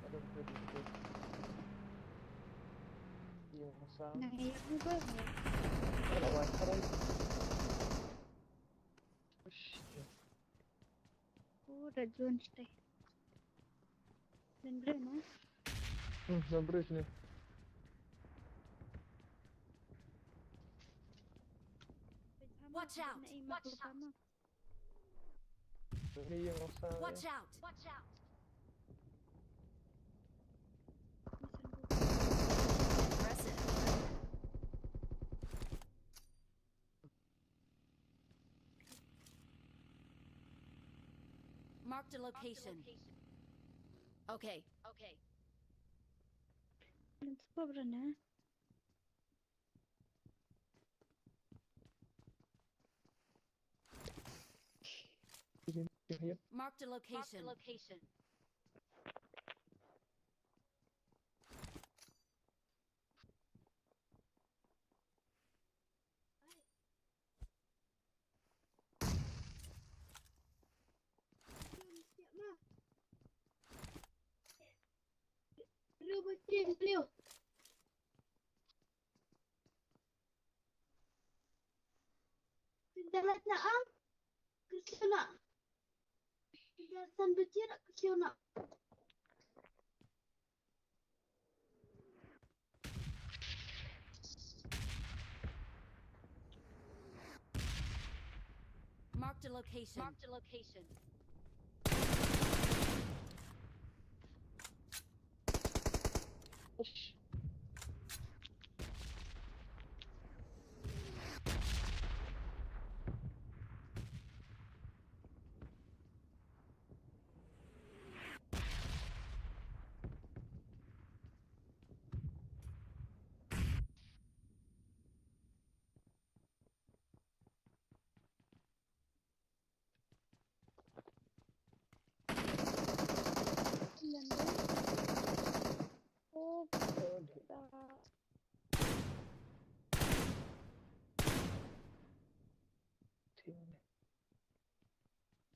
I don't feel this good. Yung sound. Nang iya mo ba? Wala, wala. Aray. Oh, shit. Oh, da drone stay. Nang drone, ha? Hmm, nang drone sini. Watch out! Watch out! Ini yang usah. Watch out! Watch out! Impressive. Marked a location. Okay, okay. Let's go, Brenda. Marked a location. Marked a location. Pindalat na ang, Kristiana. Pindalat san bechir, Kristiana. Marked a location. Marked a location. Push.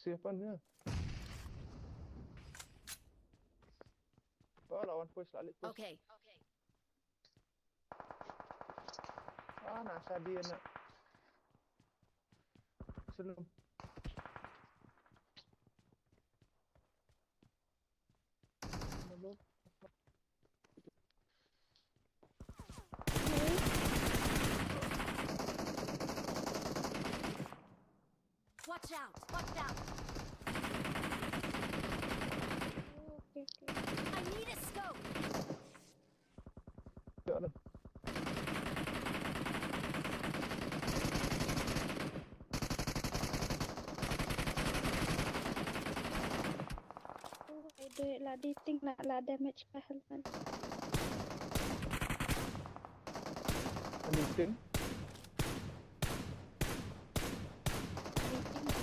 Siapa ni? Oh, lawan push la lek push. Okay. Ah, na sa dia nak. Selum. Watch out! Watch out! Oh, okay, okay. I need a scope! Ïa, dah. Oh, ai dei la dating la, la damage ka helmet. Anything? Dating la.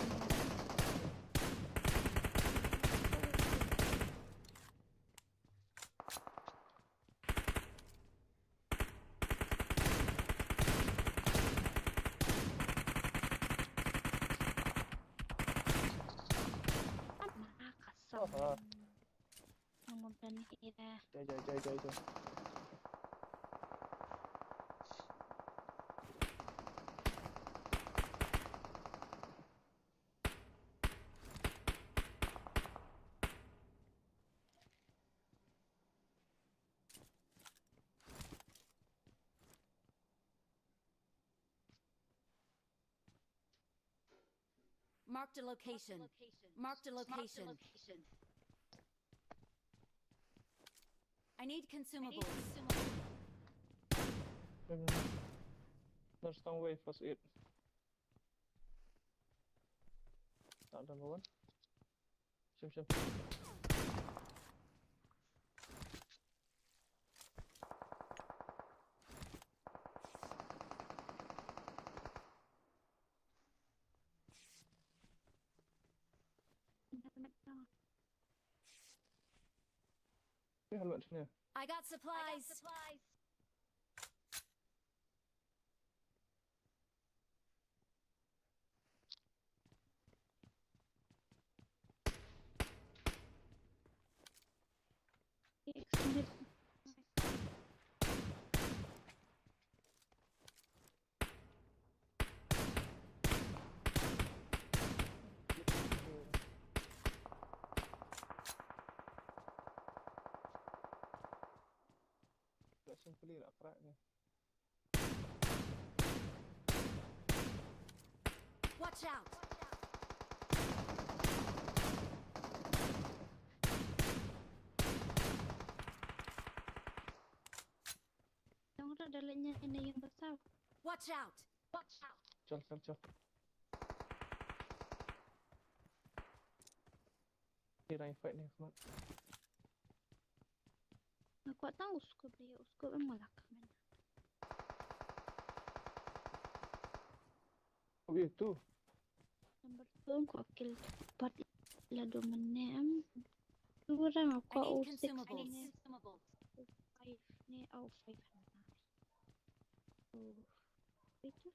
Ama ka song. Aha. Ang mabani ira. Jai, jai, jai, jai, jai. Marked a location. Marked a location. I need consumables. There's no way for it. Not number one. Shim, shim. Helmet sini. I got supplies. Extended. Dah simply nak kerak ni. Watch out! Dong ra dalam nya ina yang besar. Watch out! Watch out! Chal, chal, chal. Ni rai fight ni, Ahmad. Nga kwah tang u scope dei, u scope em nga la kmen. Ui, tu. Number two, nga kwah kill pat la dua mane em. Tu ra nga kwah u six ne. Five ne, oh, five. Oh. Itu.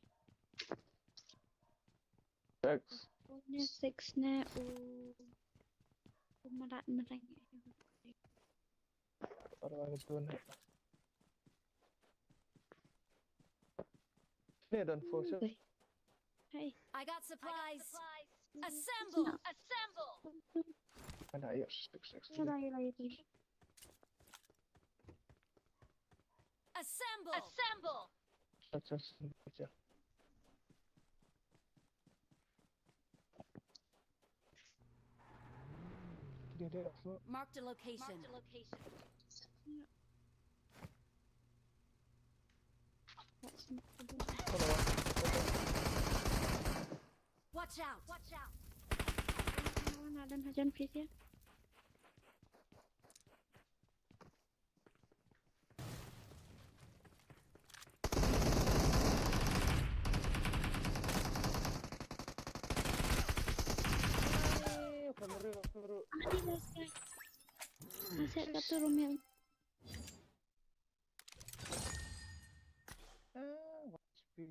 Six. Punya six ne u, u merat mereng. Orang itu ne. Ni dan force. Hey. I got supplies. Assemble! Assemble! Ada, ayo, six, six. Lagi, lagi, lagi. Assemble! Assemble! Acha, acha. Dia, dia, aku. Marked a location. Marked a location. Watch out! Watch out! Ada hajan, please, ya. Aset ka tu, Romeo. Ah, H P.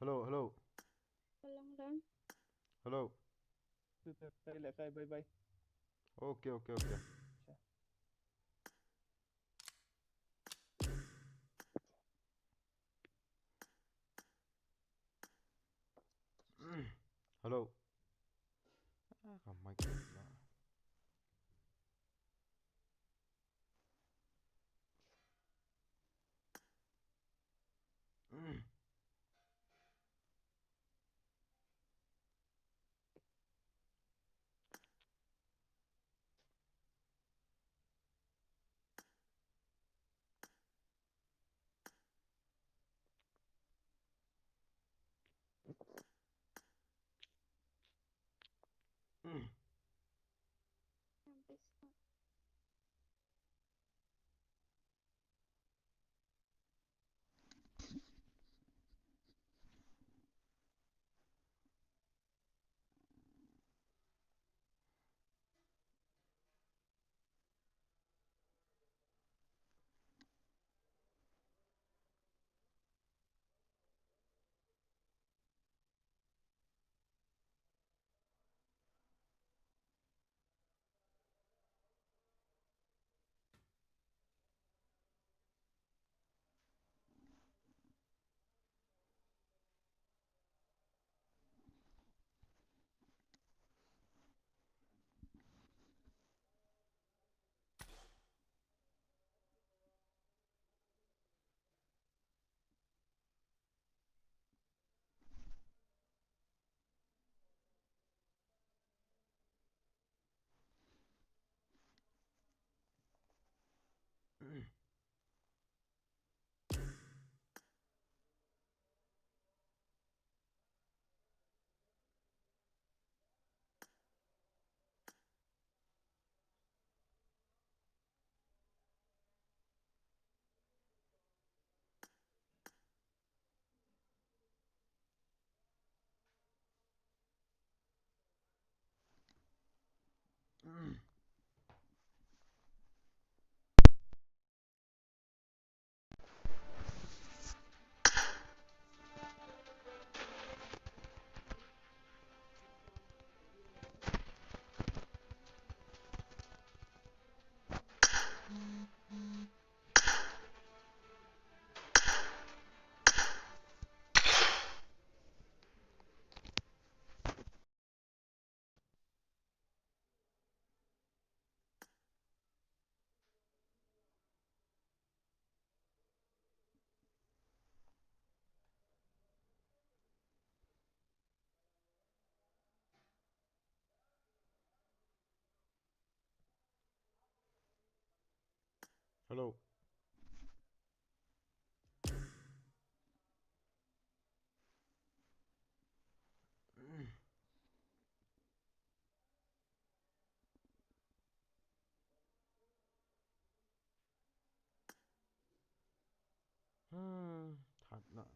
Hello, hello. Hello. Bye bye. Okay, okay, okay. Hello. Ah, ka mic. Hello. Hmm, thad noh.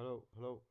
Hello, hello.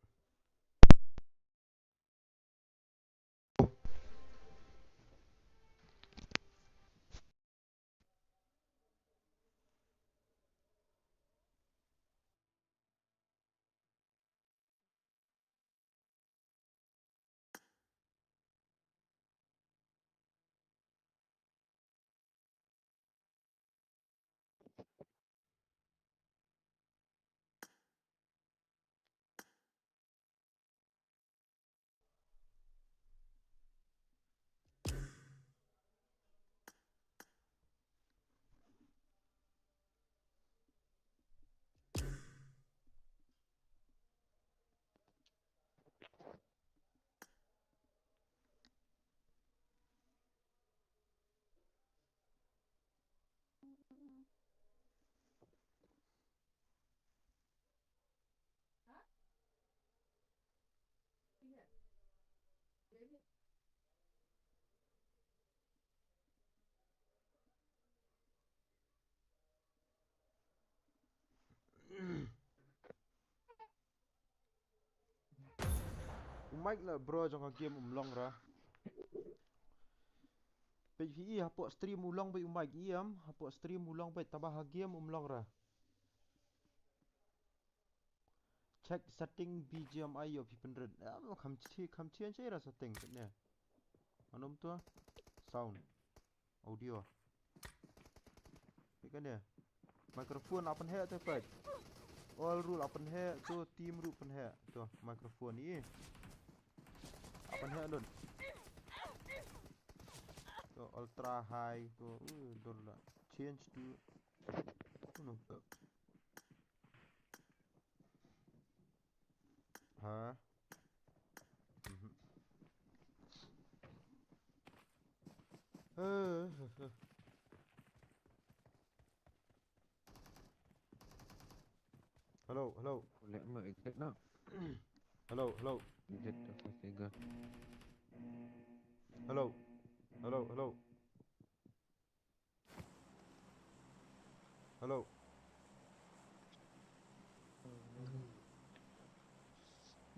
Mic la bro jong ka game um long ra. Peit phi i hapoh stream u long beit u mic i em, hapoh stream u long beit taba ha game um long ra. Check setting B G M I ïoh phi pynrit. Ah, kham chi, kham chi an chi ra setting ne. Anom to sound, audio. Phi kane. Microphone a pynheh te peit. All ruh a pynheh, to team ruh pynheh. To microphone i. A pynheh don. To ultra high, to uh, don la. Change to. Anom to. Ha? Mhm. Eh, eh, eh. Hello, hello. Boleh mau exit nak? Hello, hello. Exit apa tiga? Hello. Hello, hello. Hello.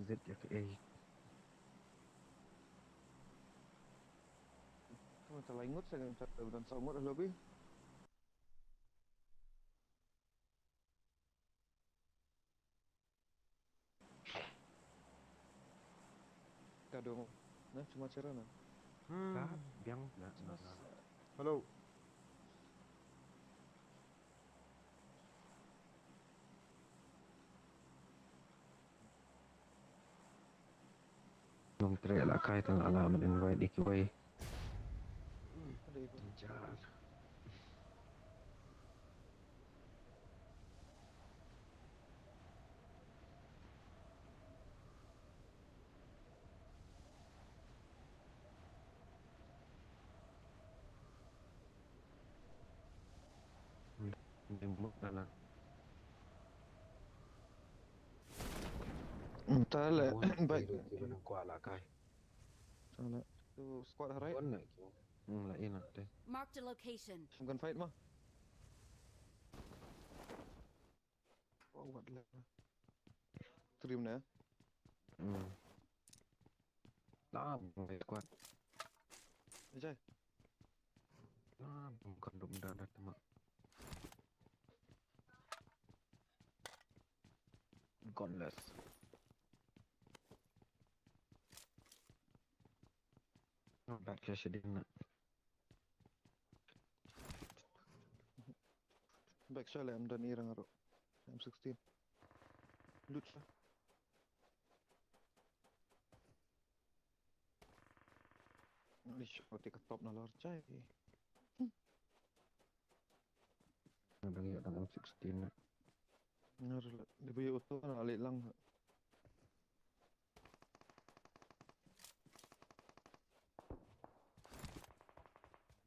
Z F A. Kamu tak lain ngut saya ngan cakap dan sangat lobby. Ka dong. Na, cuma cara na. Hmm. Ka biang na, na, na. Hello. Nong treh la kai tang ala men invite ikiwei. Jar. Jemput dalam. Entah lah. Baik. Kira kira nang kuat lah kai. Salah. Tu squad harai. Kon nak kira. Hmm, lah enak deh. Marked a location. Bukan fight mah. Oh, what lah. Stream na. Hmm. Lah, bukan squad. Ajay. Lah, bukan dum dah dah temak. Gunless. Back flash din na. Back shot le, am don irang aro. M sixteen. Loot sa. Ish, ko tika top na lor chai. Nadang ïa dang M sixteen na. Ngar le, dei ba ïa auto na leh lang.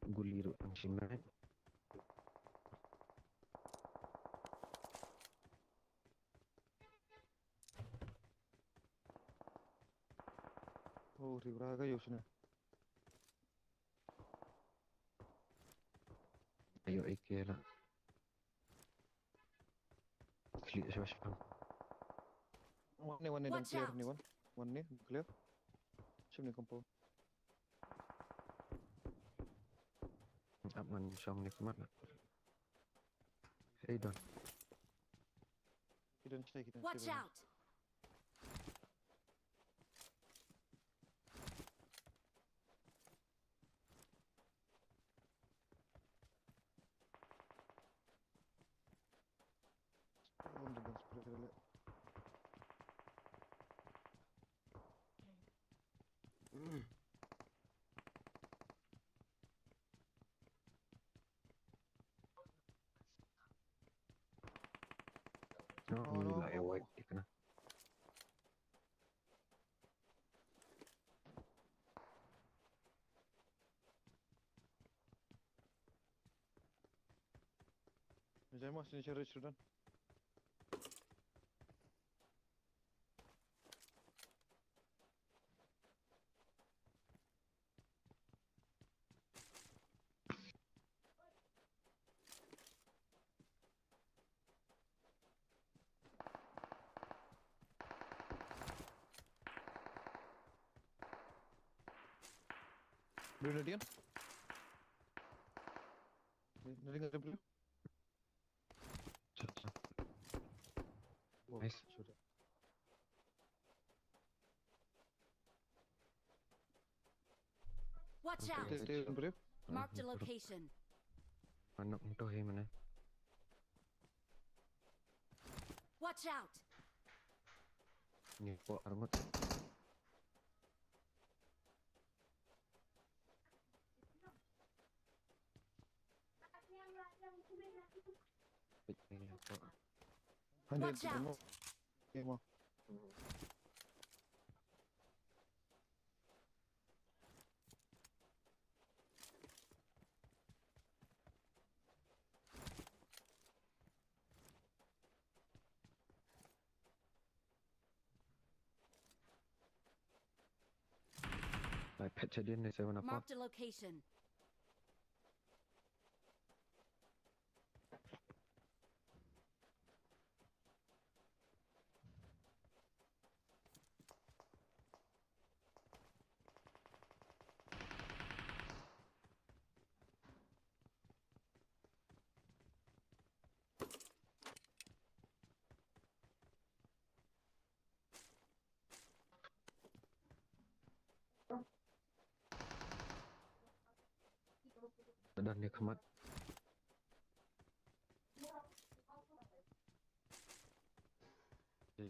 Guli ruh ang shim na. Oh, riwra ka ïoh shane. Ayo, A K la. Clear, sure, sure. One ne, one ne, don't clear, ne one. One ne, clear. Shim ne compound. Up man, shong ne, come on. Hey, don. Ki don stay, ki don stay. Watch out! Oh, no, no, la no, avoid no. Ikna. Jai mas ni cari sudan. Brother, dia. Dia, dia, dia, dia. Nice. Watch out! Marked a location. Anak mutuh hi mana? Watch out! Ni po armut. Watch out! Lai phet chadien ne seven apa. Marked a location. Don ne khmat.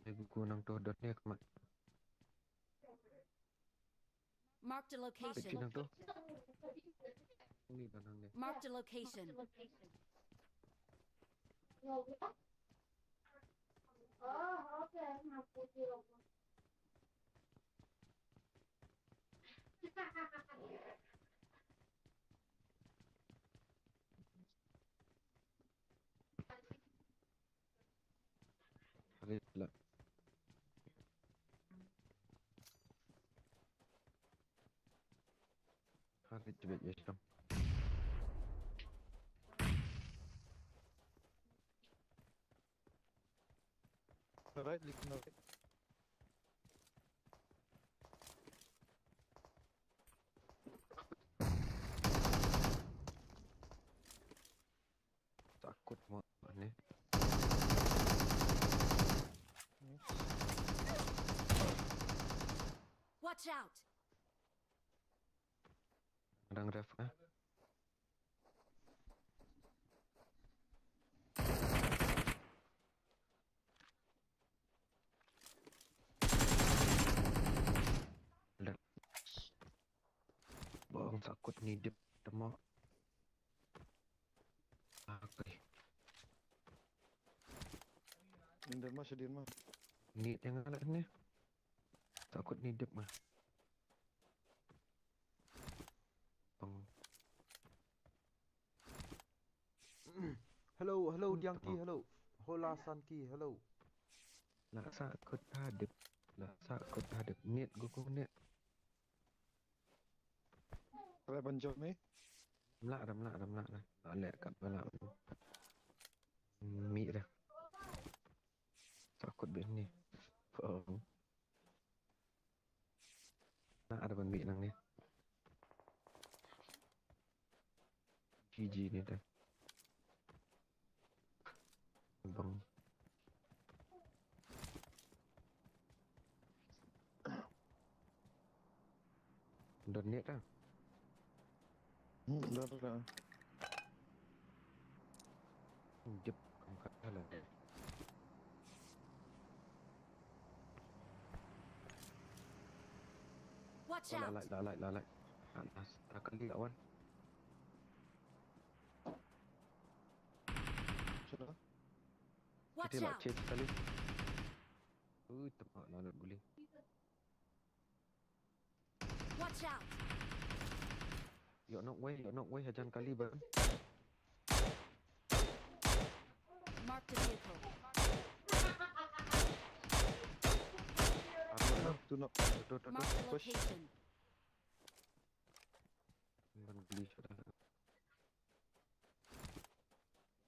Dei ku nang to don ne khmat. Marked a location. Peki nang to. Ni don nang ne. Marked a location. Harit la. Harit jebet ya sham. Right, listen, right. Takut mo ni. Watch out! Dang ref ah. Bong takut ngidip temo. Okay. Din ma, sha din ma. Ni tengah lah ni. Takut ngidip ma. Bong. Hello, hello, Diang Ki, hello. Hola San Ki, hello. La sa kut hadip. La sa kut hadip. Net gu ku net. Kala ban jom ni. Mla dah, mla dah, mla dah. La lek kat bala. Mi dah. Sa kut bin ni. Oh. Nah, ada ban bih nang ni. G G ni dah. Bang. Don net dah. Hmm, dah, dah, dah. Jep, angkat dah lah. Watch out! Lalai, lalai, lalai. Anas, tak kali lawan. Watch out! Cek sekali. Ui, tepat lah nak guli. Watch out! Yok nok wei, yok nok wei, hajan kali ban. Marked a vehicle. Aku nak tu nak tu tu tu. Marked a location. Ban guli sudah.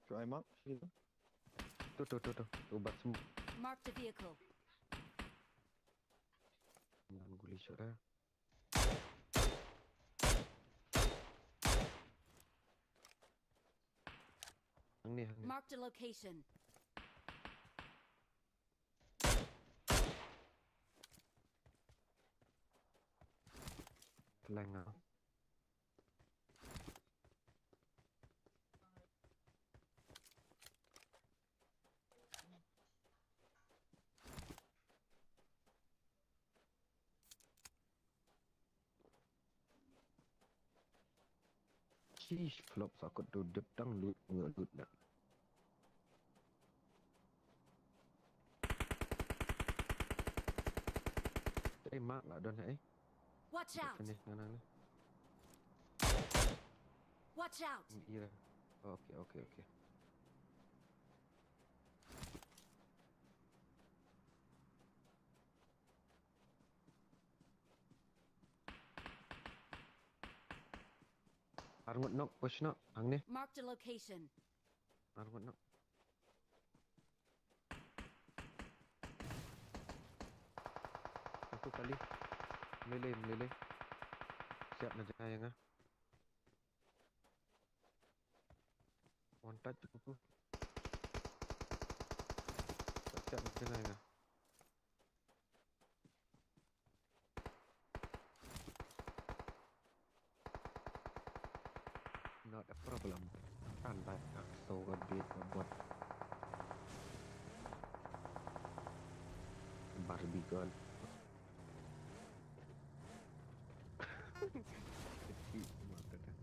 Try mark. Tu tu tu tu. Ubat semua. Marked a vehicle. Ban guli sudah. Hangne, hangne. Marked a location. Flank nga. Shish, flop, sa kot tu dep tang lut, nge lut na. Tei mak la don hai. Watch out! Finish nga nang ni. Watch out! Iya. Okay, okay, okay. Arngut nok, push nok, hangne. Marked a location. Arngut nok. Satu kali. Melele, melele. Siap na jaya nga. One touch tu. Siap na jaya nga. Not a problem. Tan ba ka so ka bit ka bot. Barbie girl. Kecil mata dah.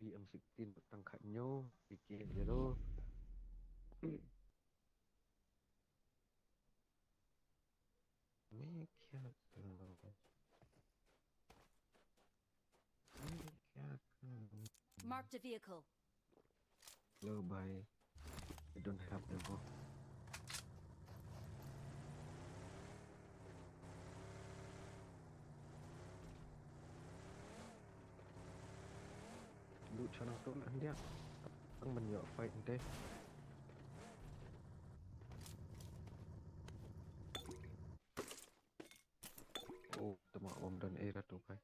B M sixteen tang khat nyo, P K zero. Me kya karo? Me kya karo? Marked a vehicle. Hello, bhai. I don't have ammo. Lut sha nangto lah, handia. Tang ban ïoh fight nte. Oh, tama bom don eh ratu kai.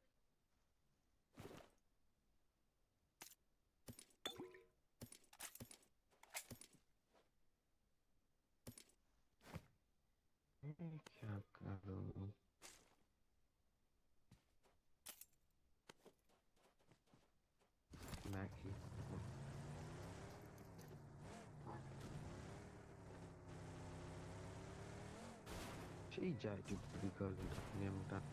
Eh, kya karo? Mac hi. Shi jai ju beli kali tak nem tak.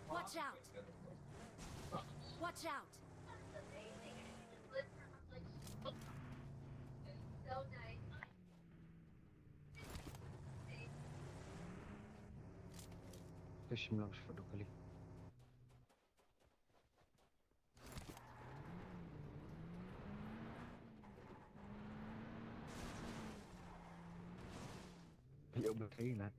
Watch out! Watch out! Te shim lang shwa dukali. Yo, betul lah.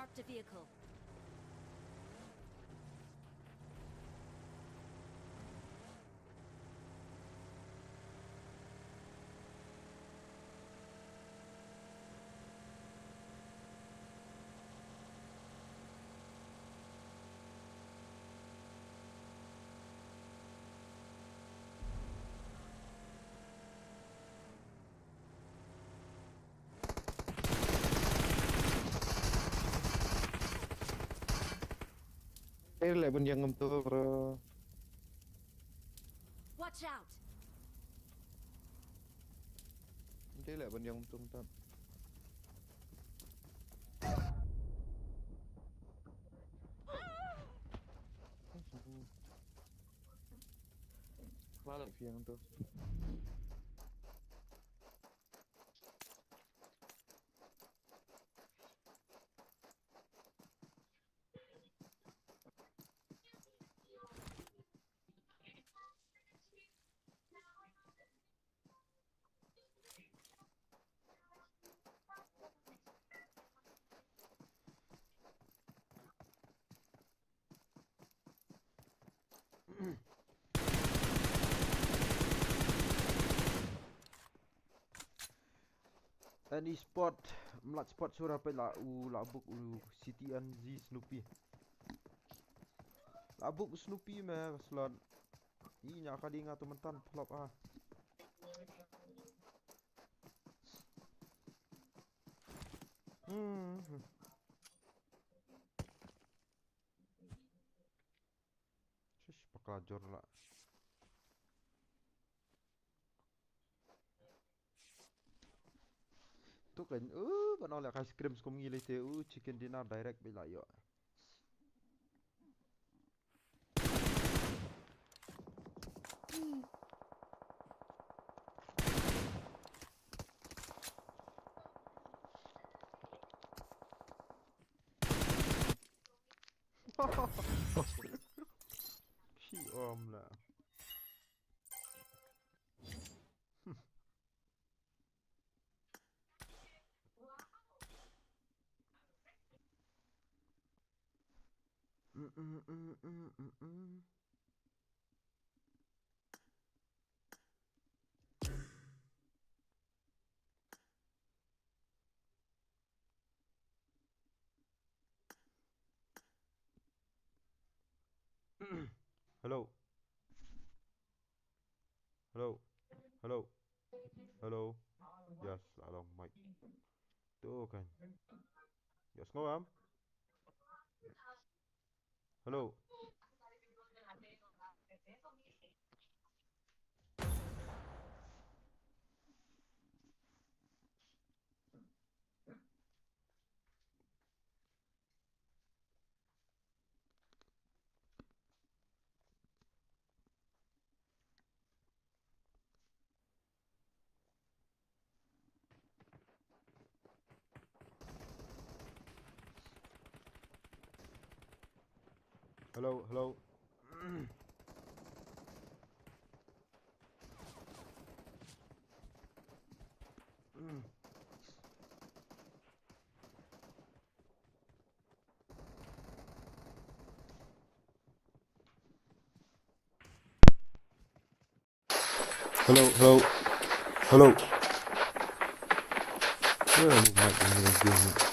Marked a vehicle. Te leh ban ïeng kumto, bro. Watch out! Te leh ban ïeng kumto, kumto. Leh ban ïeng kumto. Any spot, mlad spot sura peit la u la buk u C T N Z Snoopy. La buk Snoopy me ka slot. I nya ka ding nga tu mentan flop ah. Hmm. Shish, pakla jor la. Tu kan, uh, ban ong la ice cream skum ngi le te, uh, chicken dinner direct bila yo. Shi om la. Hello. Hello. Hello. Hello. Yes, hello, mic. Tu kan. Yes, ngawam. Hello. Hello, hello. Hello, hello. Hello. Where am I?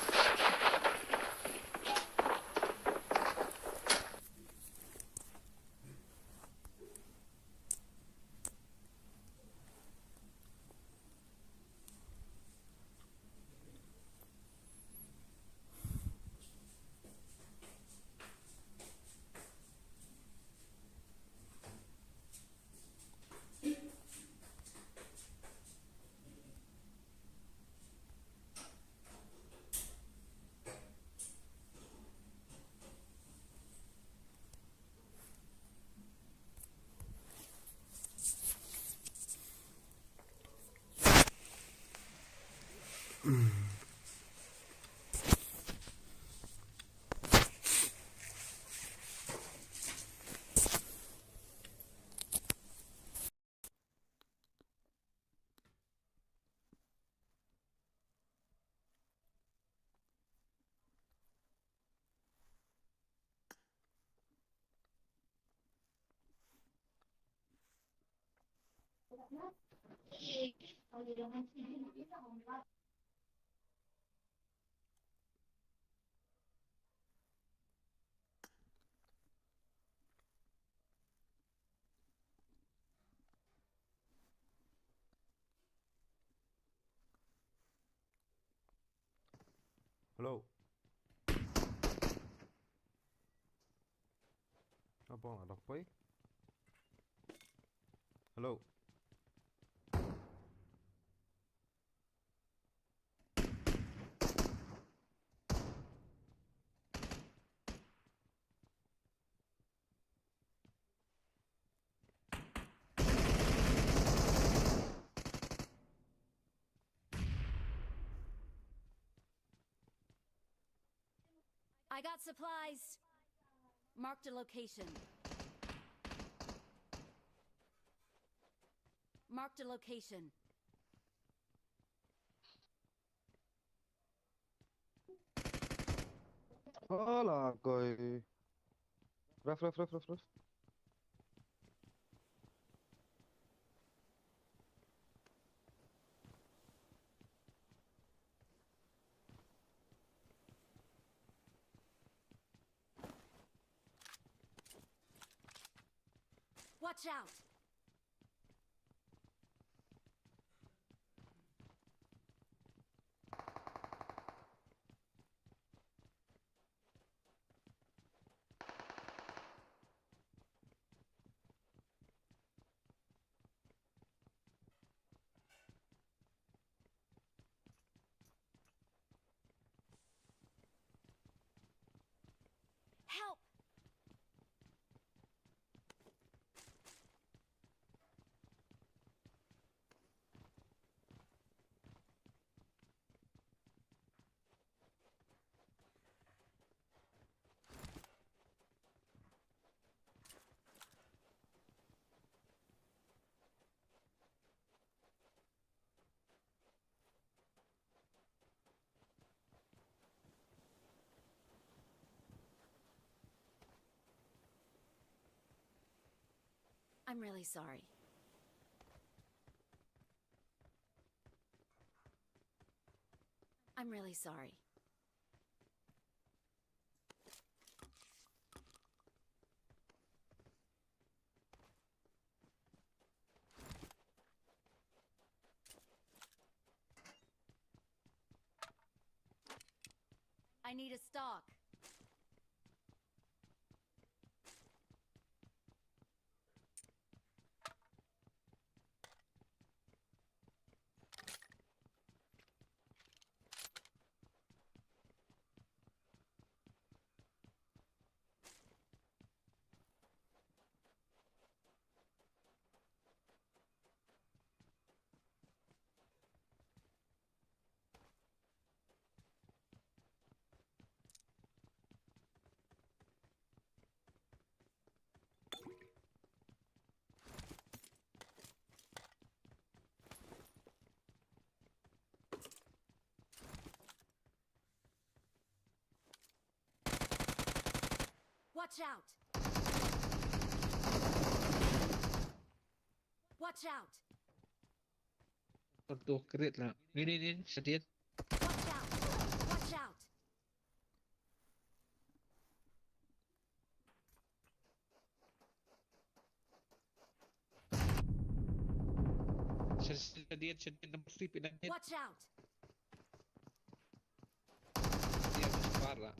Hello. Apa nga dok poi? Hello. I got supplies. Marked a location. Marked a location. Ala koi. Ref, ref, ref, ref, ref. Watch out! Help! I'm really sorry. I'm really sorry. I need a stock. Watch out! Watch out! Por tu krit la. Ni ni ni, shadid. Watch out! Watch out! Shadid, shadid, number three, pinadid. Watch out! Dia, para.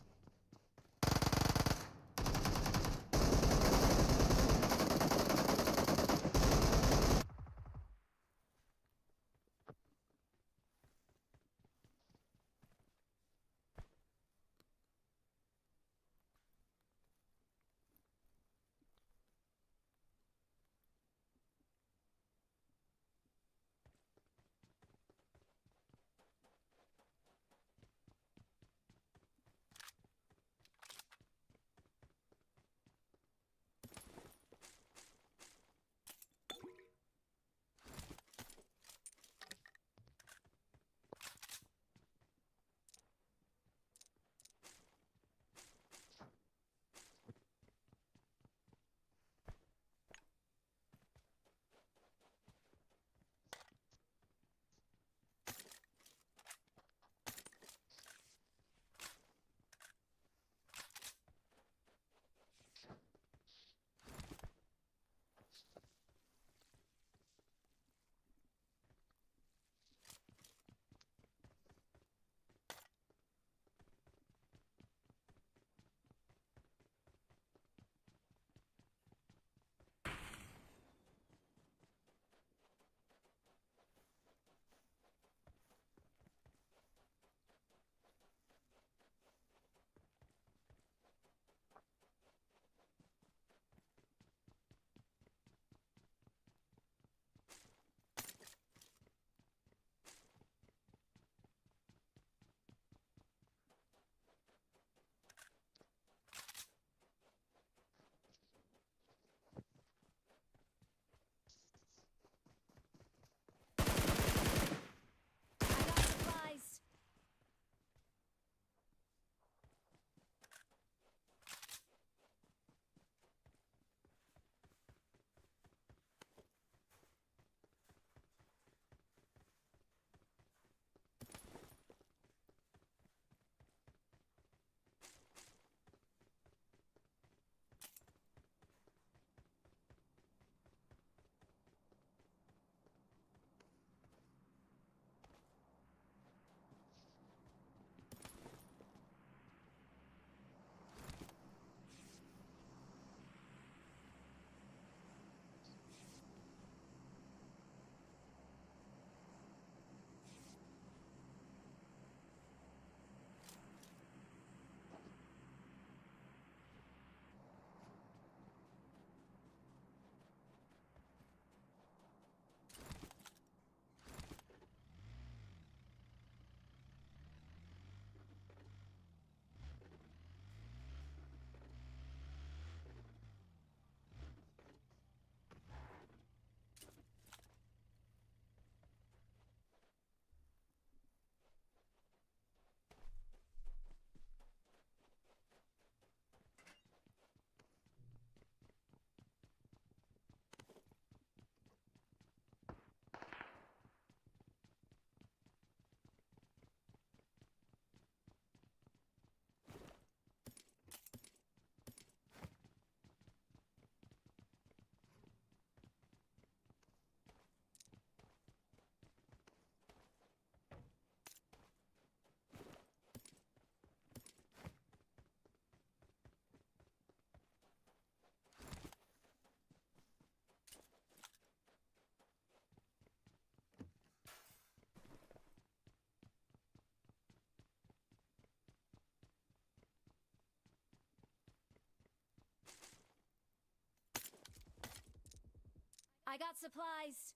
I got supplies.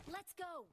Let's go.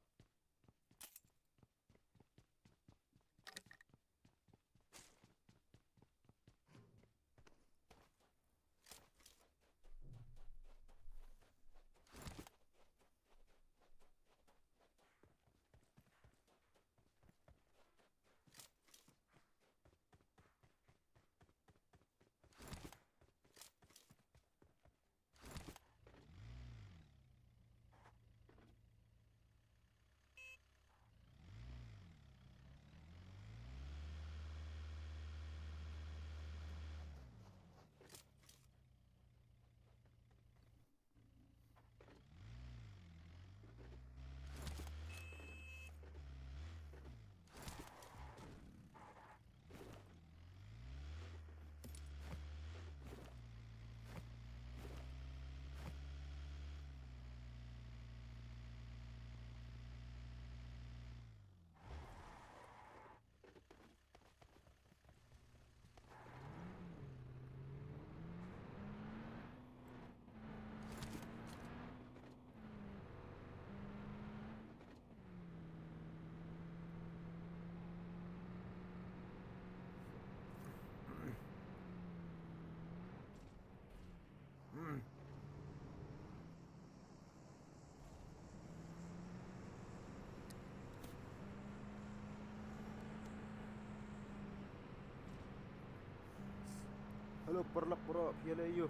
Hello, paralok bro, phi ïa leh aiu?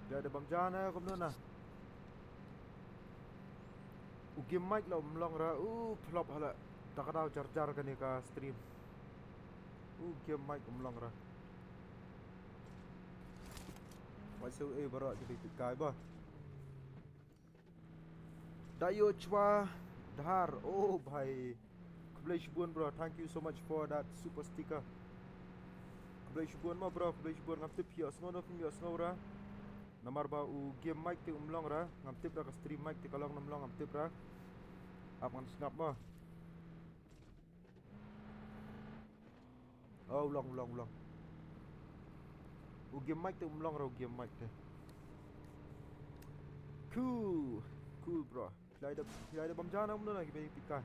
Ïa da bam ja na kumno na? U game mic la um long ra, u flop hala. Ta ka daw jar jar kane ka stream. U game mic um long ra. Wai su e bro, jadi kai ba. Da ïoh chwa dhar. Oh bhai. Khublei shibun bro. Thank you so much for that super sticker. Khublei shibun ma bro. Khublei shibun, ngam tip ïohsngew ne phim ïohsngew ra. Namar ba u game mic te um long ra. Ngam tip ra ka stream mic te ka long ne ym long, ngam tip ra. Ap ngan sngap ma. Oh, u long, u long, u long. U game mic te um long ra u game mic te. Cool. Cool bro. Phi la da, phi la da bam ja na kumno na ki ba ïa pika.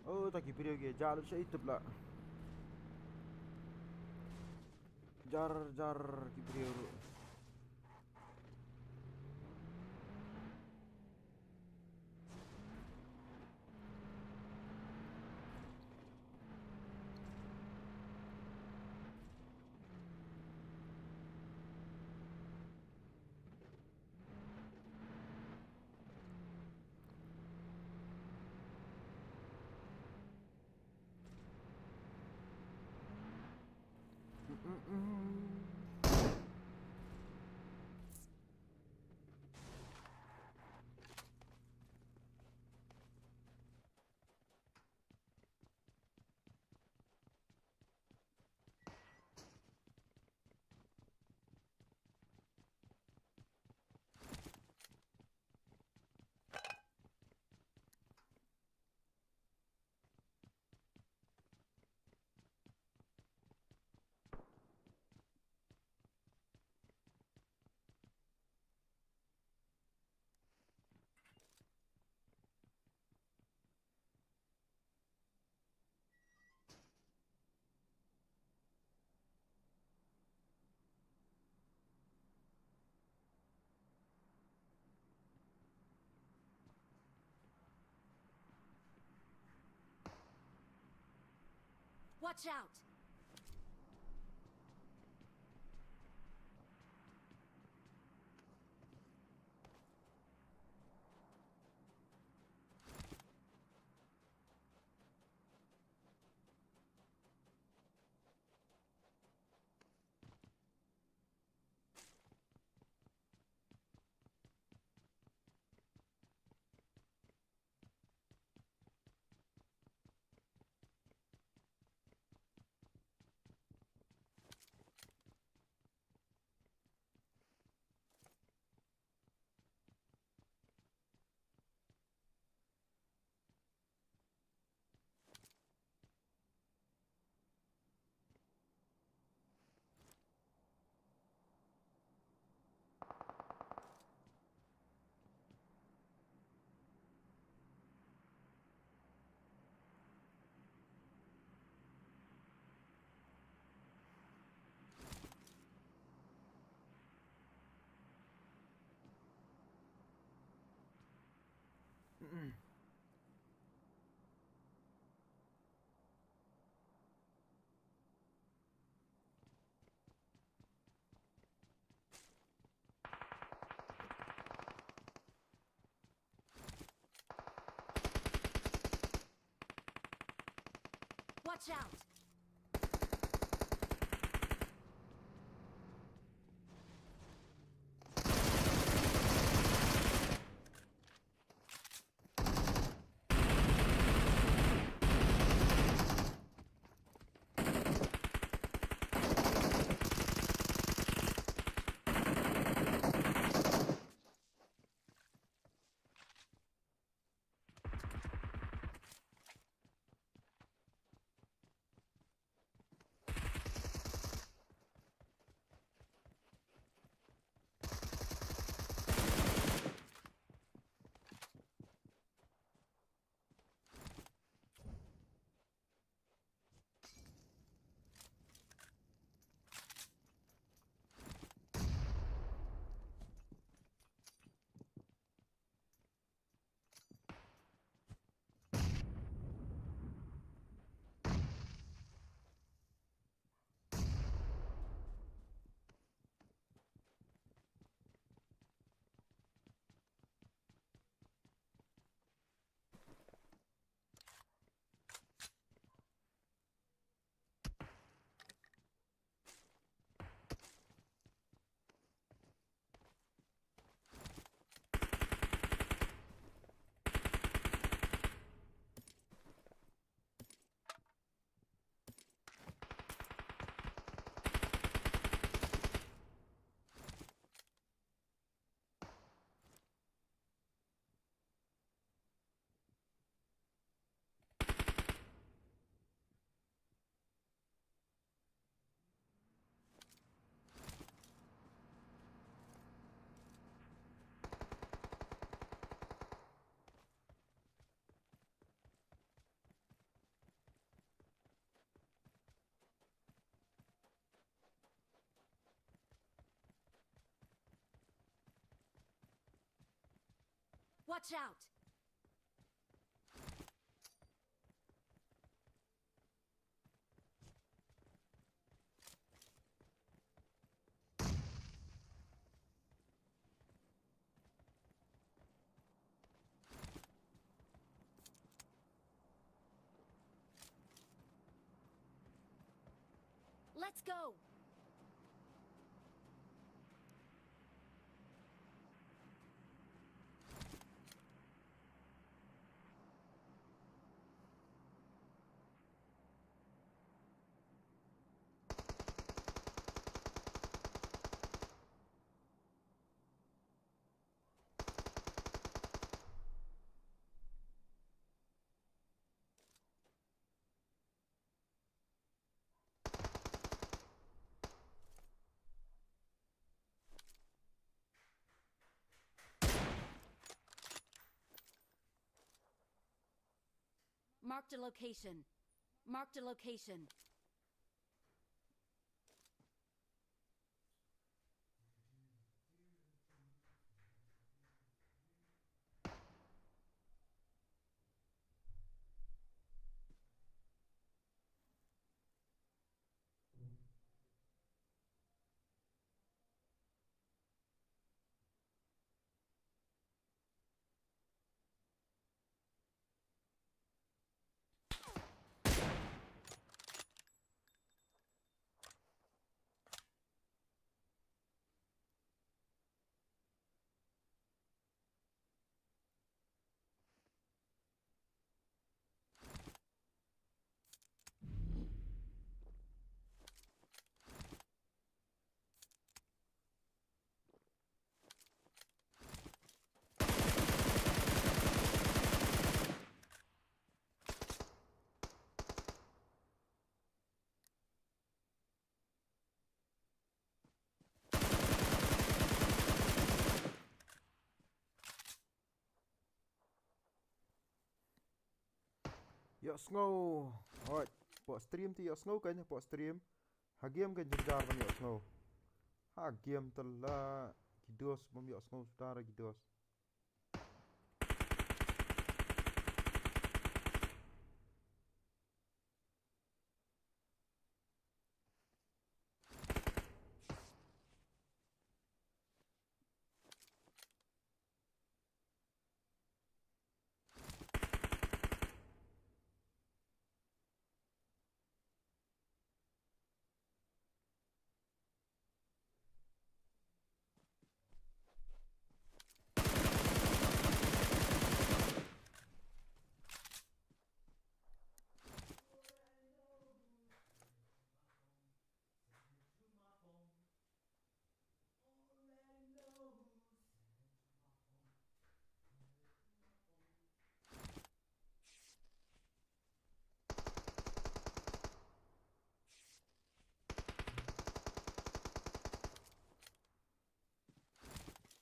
Oh, ta ki briew ki jah lut sha i tup la. Jar jar ki briew ruh. Watch out! Watch out! Watch out! Let's go! Marked a location. Marked a location. Ïohsngew. Hooid. Hapoh stream te ïohsngew kein, hapoh stream. Ha game kein jynjar ban ïohsngew. Ha game te la. Ki dos bym ïohsngew shuh ki dos.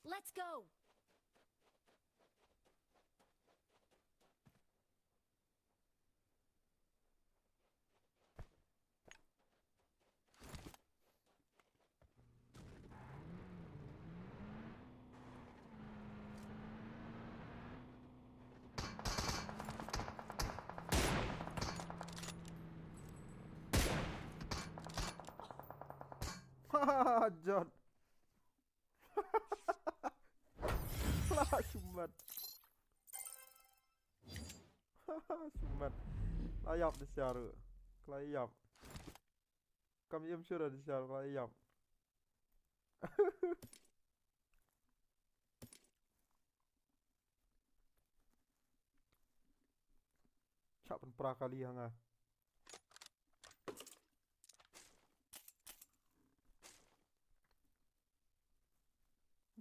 Let's go. Jot. La shumat. Shumat. La ïap da syaru. La ïap. Kam im shuh da syaru, la ïap. Chap pynpra kali ha nga.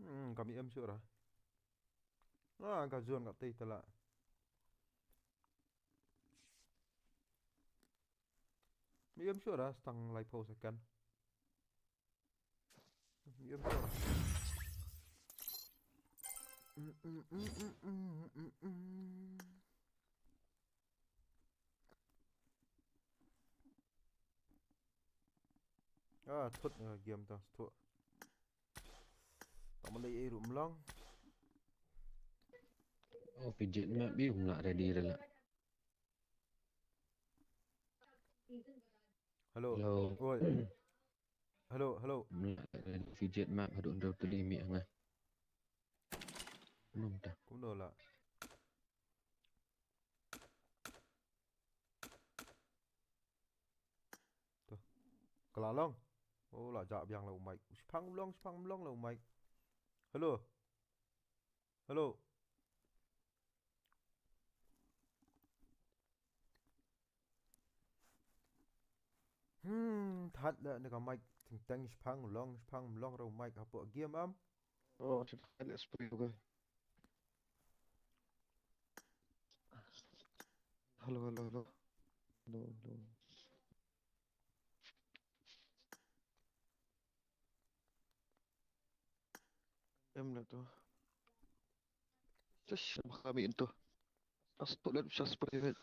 Hmm, kam im shuh ra. Ah, ka zone ka tei tala. Im shuh ra, stang laiphew second. Im shuh ra. Ah, thut, ah, game ta, thut. Tang ma lei ei ruh mlong. Oh, fidget map bi um lah ready re lah. Hello. Hello. Oi. Hello, hello. Um lah ready fidget map haduh ndau teli mi anga. Num ta. Kumno lah. To. Ka la long. Oh, la jah biang la u mic. Shipang long, shipang long la u mic. Hello. Hello. Hmm, that la ne ka mic. Ting teng shipang long, shipang long ra u mic hapoh game am. Oh, let's play, okay. Hello, hello, hello. Hello, hello. Em na to. Just kami into. Just to let just play it.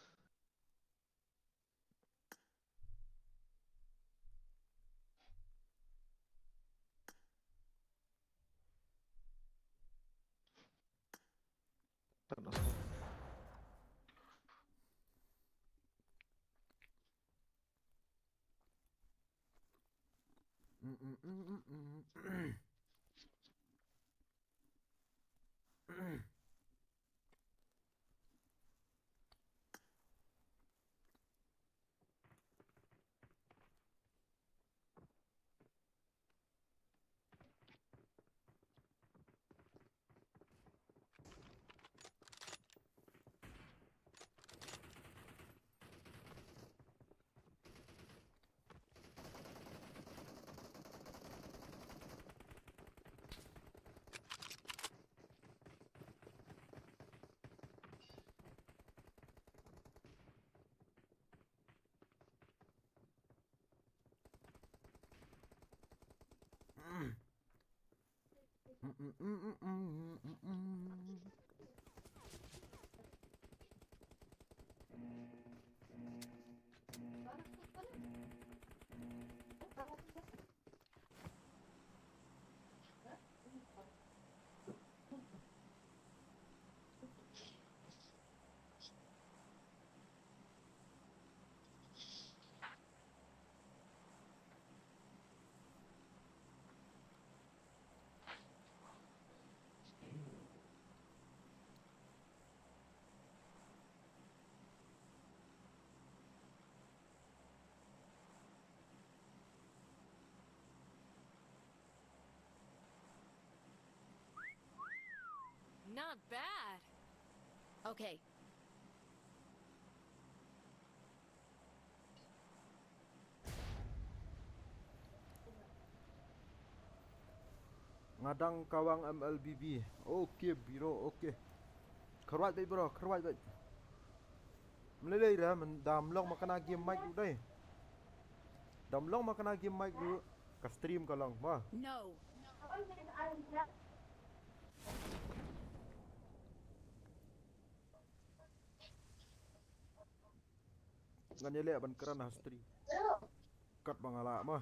Bad. Okay. Nga dang kawang M L B B. Okay, bro, okay. Kharwait bait, bro, kharwait bait. Mlelei ra, man dam long ma kana game mic u dai. Dam long ma kana game mic u ka stream ka long, ma. No. Ngan ïaleh ban kren ha stream. Kat ba nga lah ma.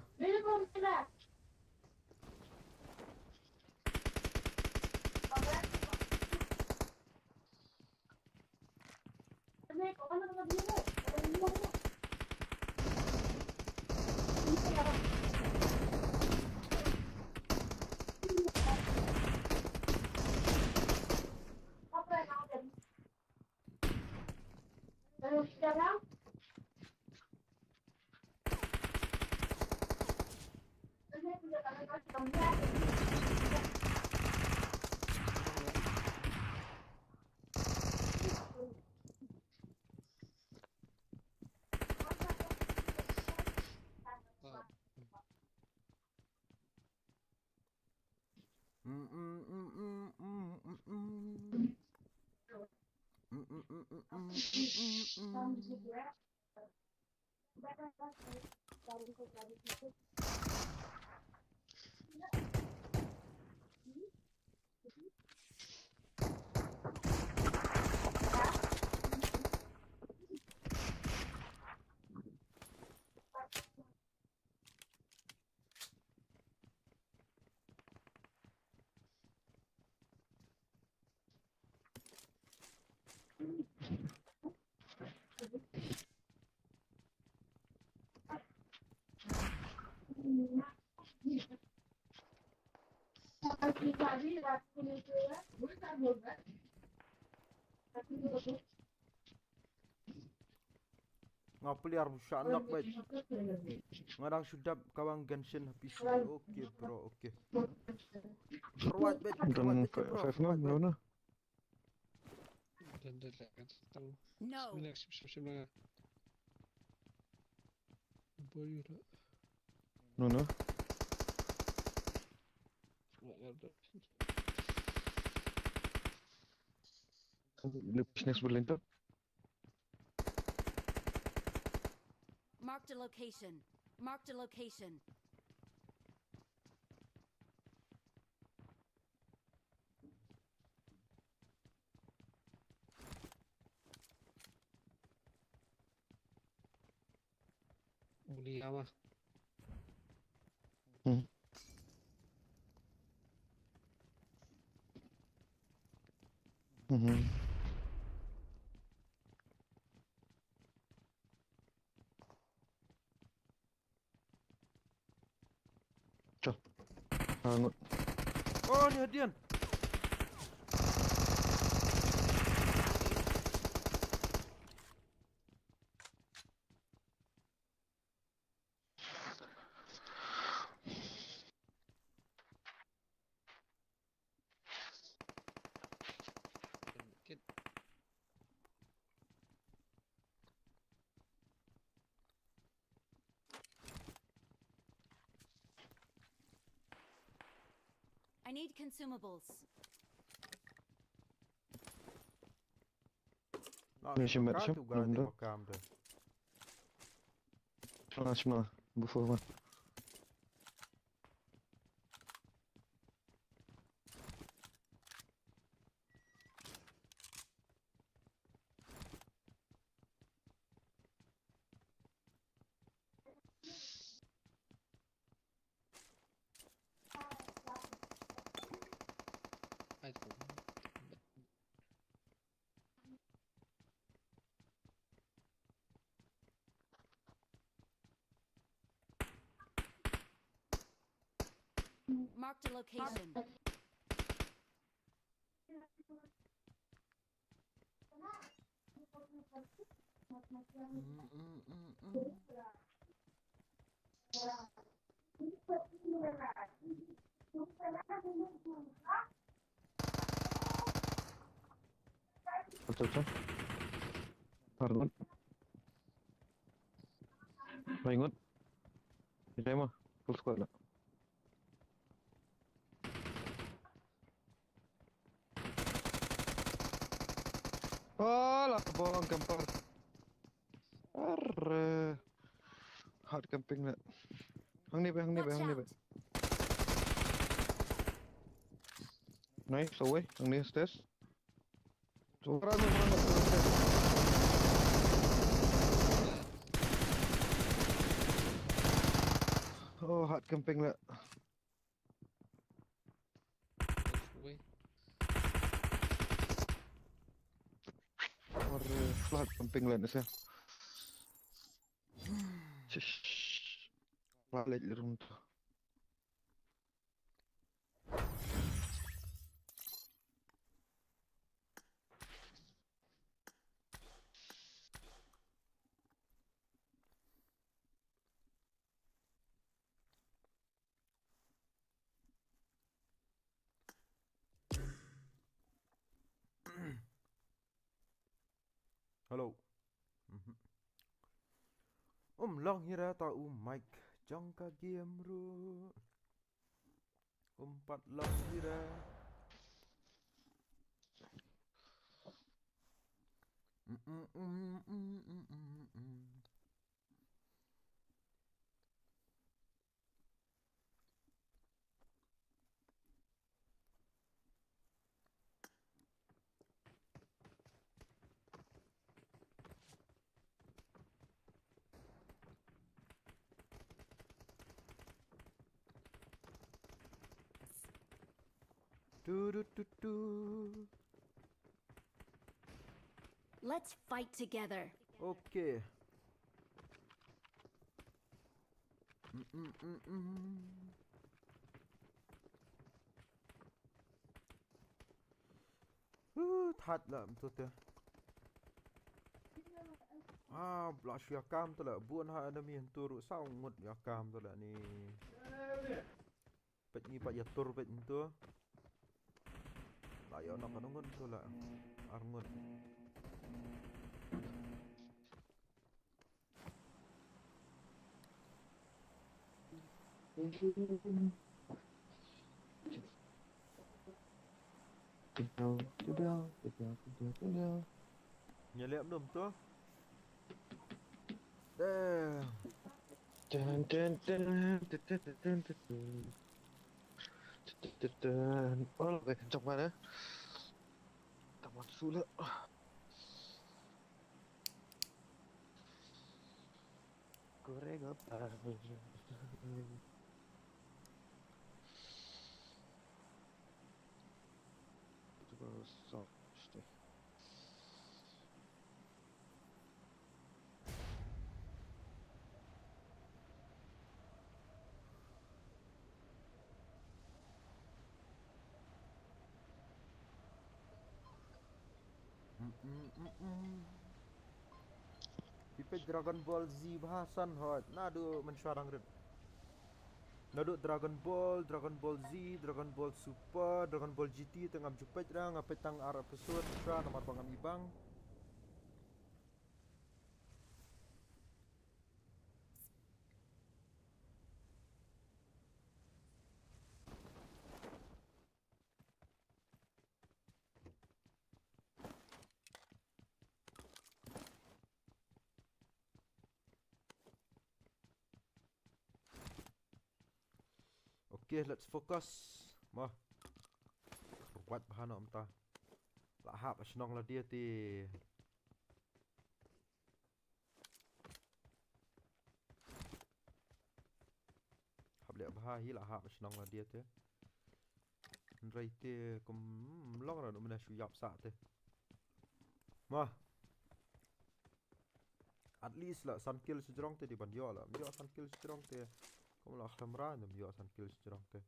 Nga player bu sha nak bait. Nga dang shu dap kawang Genshin ha P C. Okay, bro, okay. Kharwait bait, kharwait bait, bro. Kharwait bait. Dun, dun, dun, dun. No. Shim lang, shim, shim, shim lang. Boy, you know. No, no. What, what, what? Lip snacks berlentut. Marked a location. Marked a location. Uli ama. Hmm. Mhm. Chal. Hangut. Oh, ni hadian. Kit. I need consumables. Ni shim, shim. Shim, shim. Buffalo one. Marked a location. Chal, chal. Ar ngut. Lai ngut. Ine ma. Full squad la. Ala bong, camper. Arre. Hard camping la. Hangne bha, hangne bha, hangne bha. Nice, away. Hangne stairs. Ora no, ora no. Oh, hard camping la. Ui. Ora, hard camping la nasa. Shish. Balik room tu. Hello. Mhm. Um long hi ra ta u mic jong ka game ru. Um pat long hi ra. Mm, mm, mm. Tu, tu, tu, tu. Let's fight together. Okay. Mm, mm, mm, mm. Uh, that la mtu te. Ah, bla shu ïa kam tu la. Bun ha enemy hyntur, saw ngut ïa kam tu la ni. Peit ngi pat ïa tur peit ntu. La ïa na kano ngut tu la. Ar ngut. Nya leh mnum tu. Deh. Dun, dun, dun, dun. Oh, okay, jump mana? Taman sula. Goreng apa? Coba sok, işte. Mm, mm, mm, mm. Phi peit Dragon Ball Z bha san hot. Naduh mynshuwa dang rit. Naduh Dragon Ball, Dragon Ball Z, Dragon Ball Super, Dragon Ball G T te ngam ju peit ra, nga peit tang ar episode mynshuwa namar ba ngam ibang. Okay, let's focus. Mo. Ruat bha noh mynta. La hap shnong lade te. Hap leh bha hi, la hap shnong lade te. Hynrei te kum long ra, u mane shu ïap sah te. Mo. At least la san kill shu jrong te dei ban ïoh, la ym ïoh san kill shu jrong te. Kum la khlem ra ym ïoh san kill shu jrong te.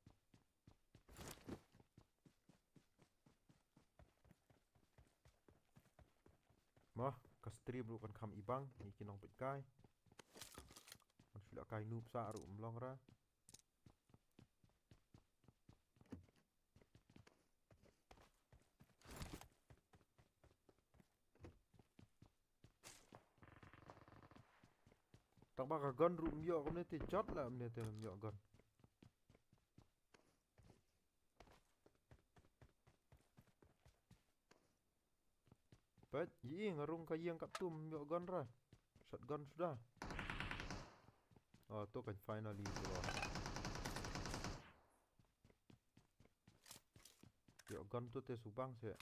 Mo, ka stream ruh kan kham ibang, ngi ki nongpeitkai. Kan shu la kai noob sah ruh ym long ra. Tang ba ka gun ruh ym ïoh kumne te jot la kumne te ym ïoh gun. Peit, ïa nga rung ka ïing katto ym ïoh gun ra. Shotgun suda. Oh, to kan finally bro. Ïoh gun to te subang se.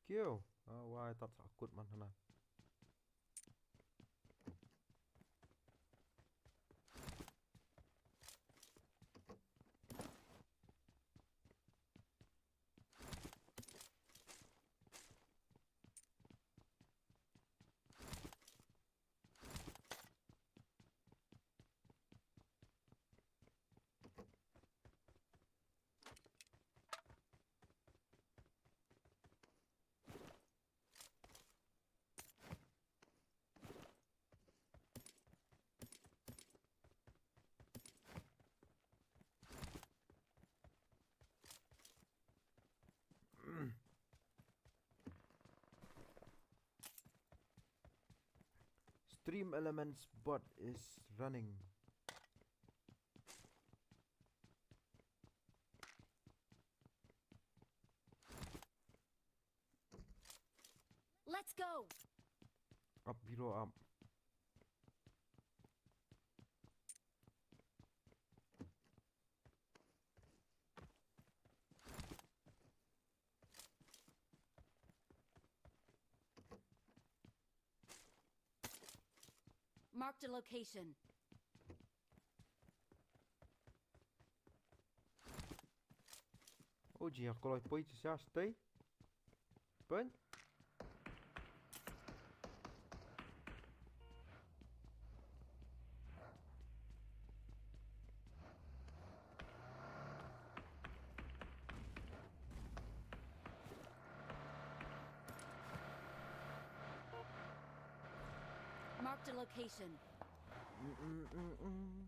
Kiew. Ah, wai, tat sa kut man hana. Stream Elements bot is running. Let's go. Up, bro, up. Marked a location. Oh, jia, kalau poi jia stay. Pen. Marked a location. Mm-mm-mm-mm.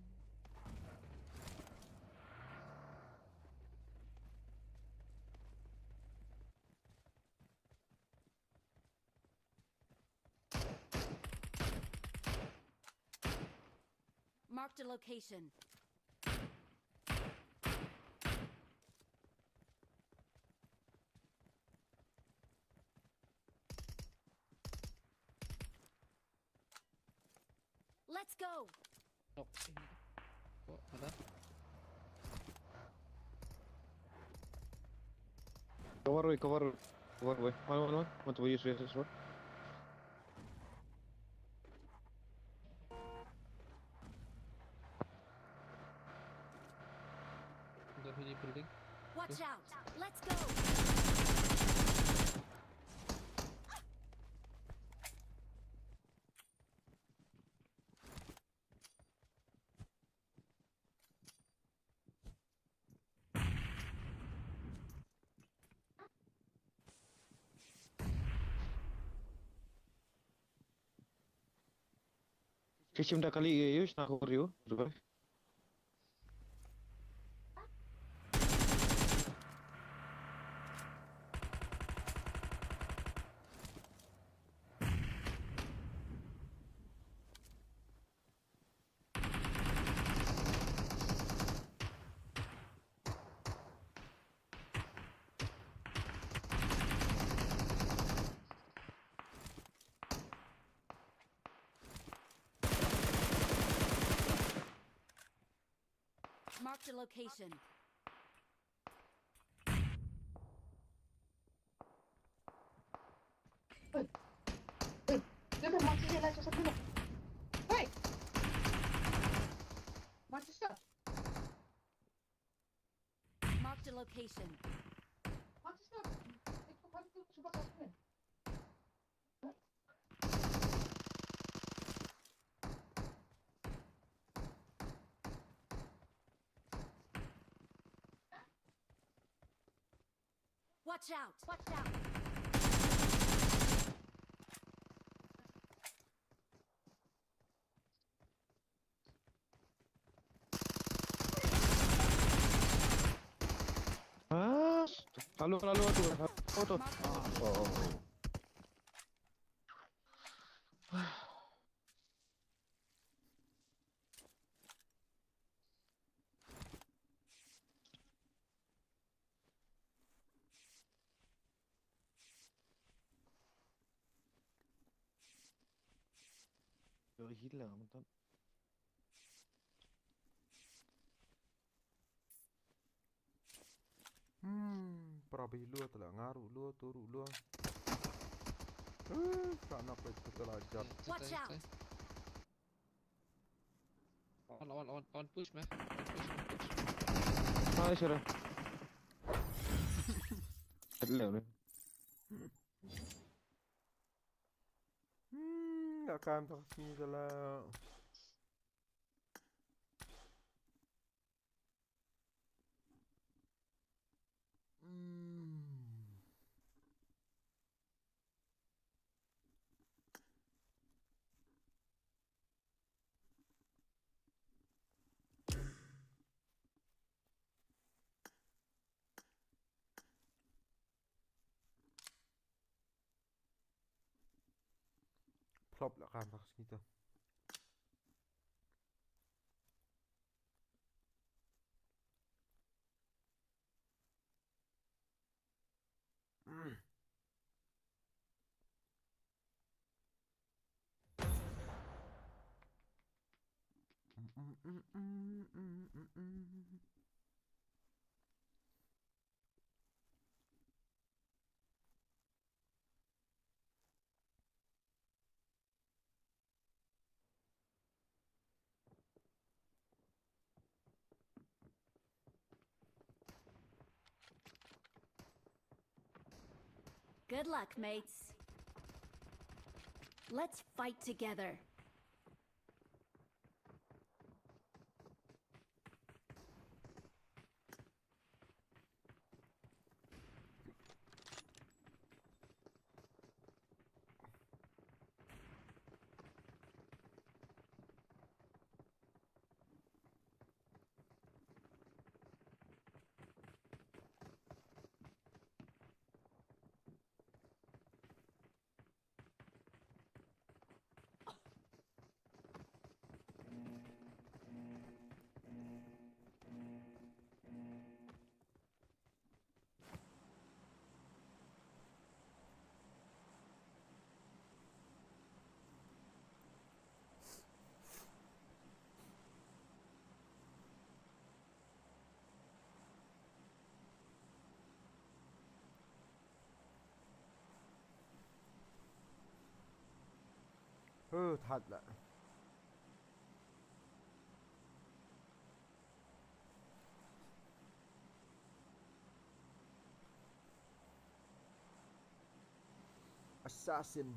Marked a location. Let's go. Oh, ada. Cover, weh, cover. Cover, weh. Mana, mana, mana? Mana tu, yes, yes, yes, what? Udah di building. Watch out. Let's go. Shim da kali ïa ïa shna ko rio. Marked a location. Hey! Hey! Dia dah mati dia lah, susah dulu. Hey! Mati sah. Marked a location. Mati sah. Itu kan tu cuba kasih. Watch out! Watch out! Lalu, lalu tu, lalu tu. Oh. Yo, hilang, betul. Hmm, para bih lua tala, nga ruh lua, tu ruh lua. Eh, ka nak peit ka tala jat. Watch out! On, on, on, on, push, man. On, push, on, push. Hai, sure. Hello, man. Hmm, nga kam tak sini tala. Hmm. Plop la kan tak sini tu. Good luck, mates. Let's fight together. Huh, that la. Assassin.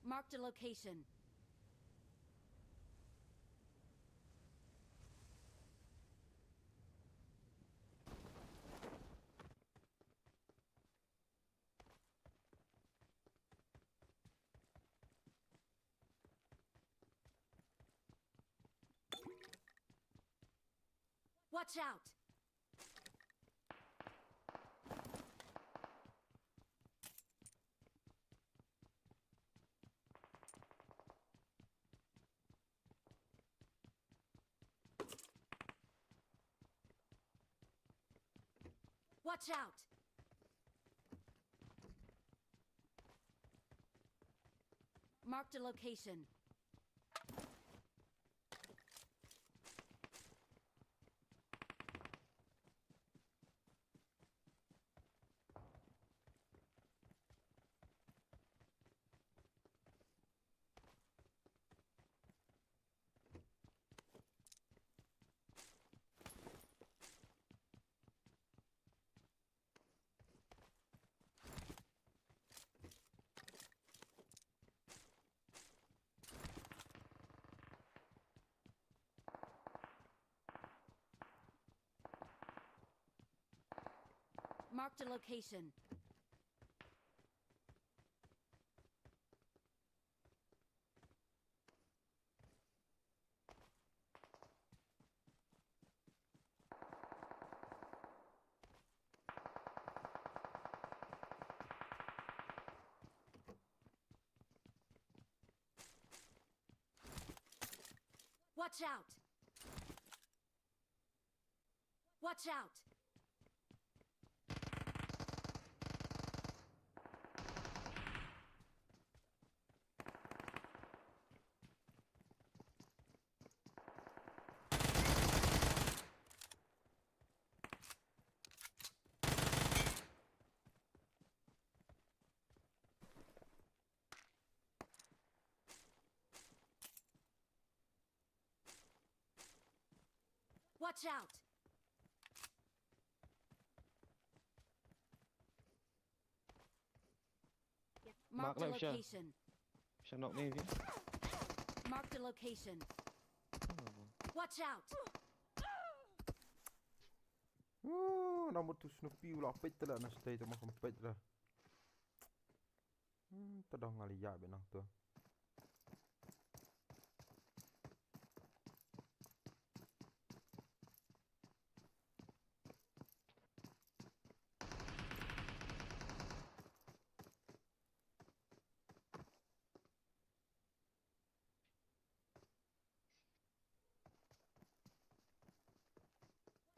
Marked a location. Watch out! Watch out! Marked a location. Marked a location. Watch out! Watch out! Watch out! Marked a location. Sha nok ni vi. Marked a location. Watch out! Uh, na mutu snopi ula pet la na stay tu makan pet la. Hmm, tadong ngali ya benang tu.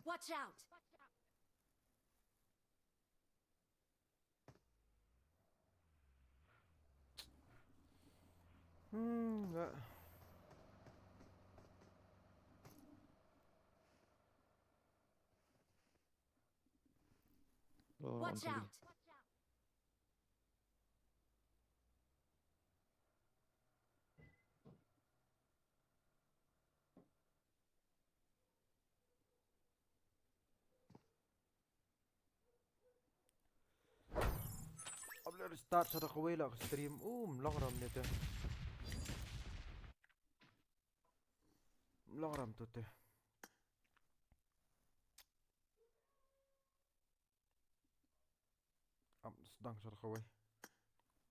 Watch out! Hmm, enggak. Watch out! Ap le start sa da kawei la ka stream. Um, long ram ne te. Long ram tu te. Ap sdang sa da kawei.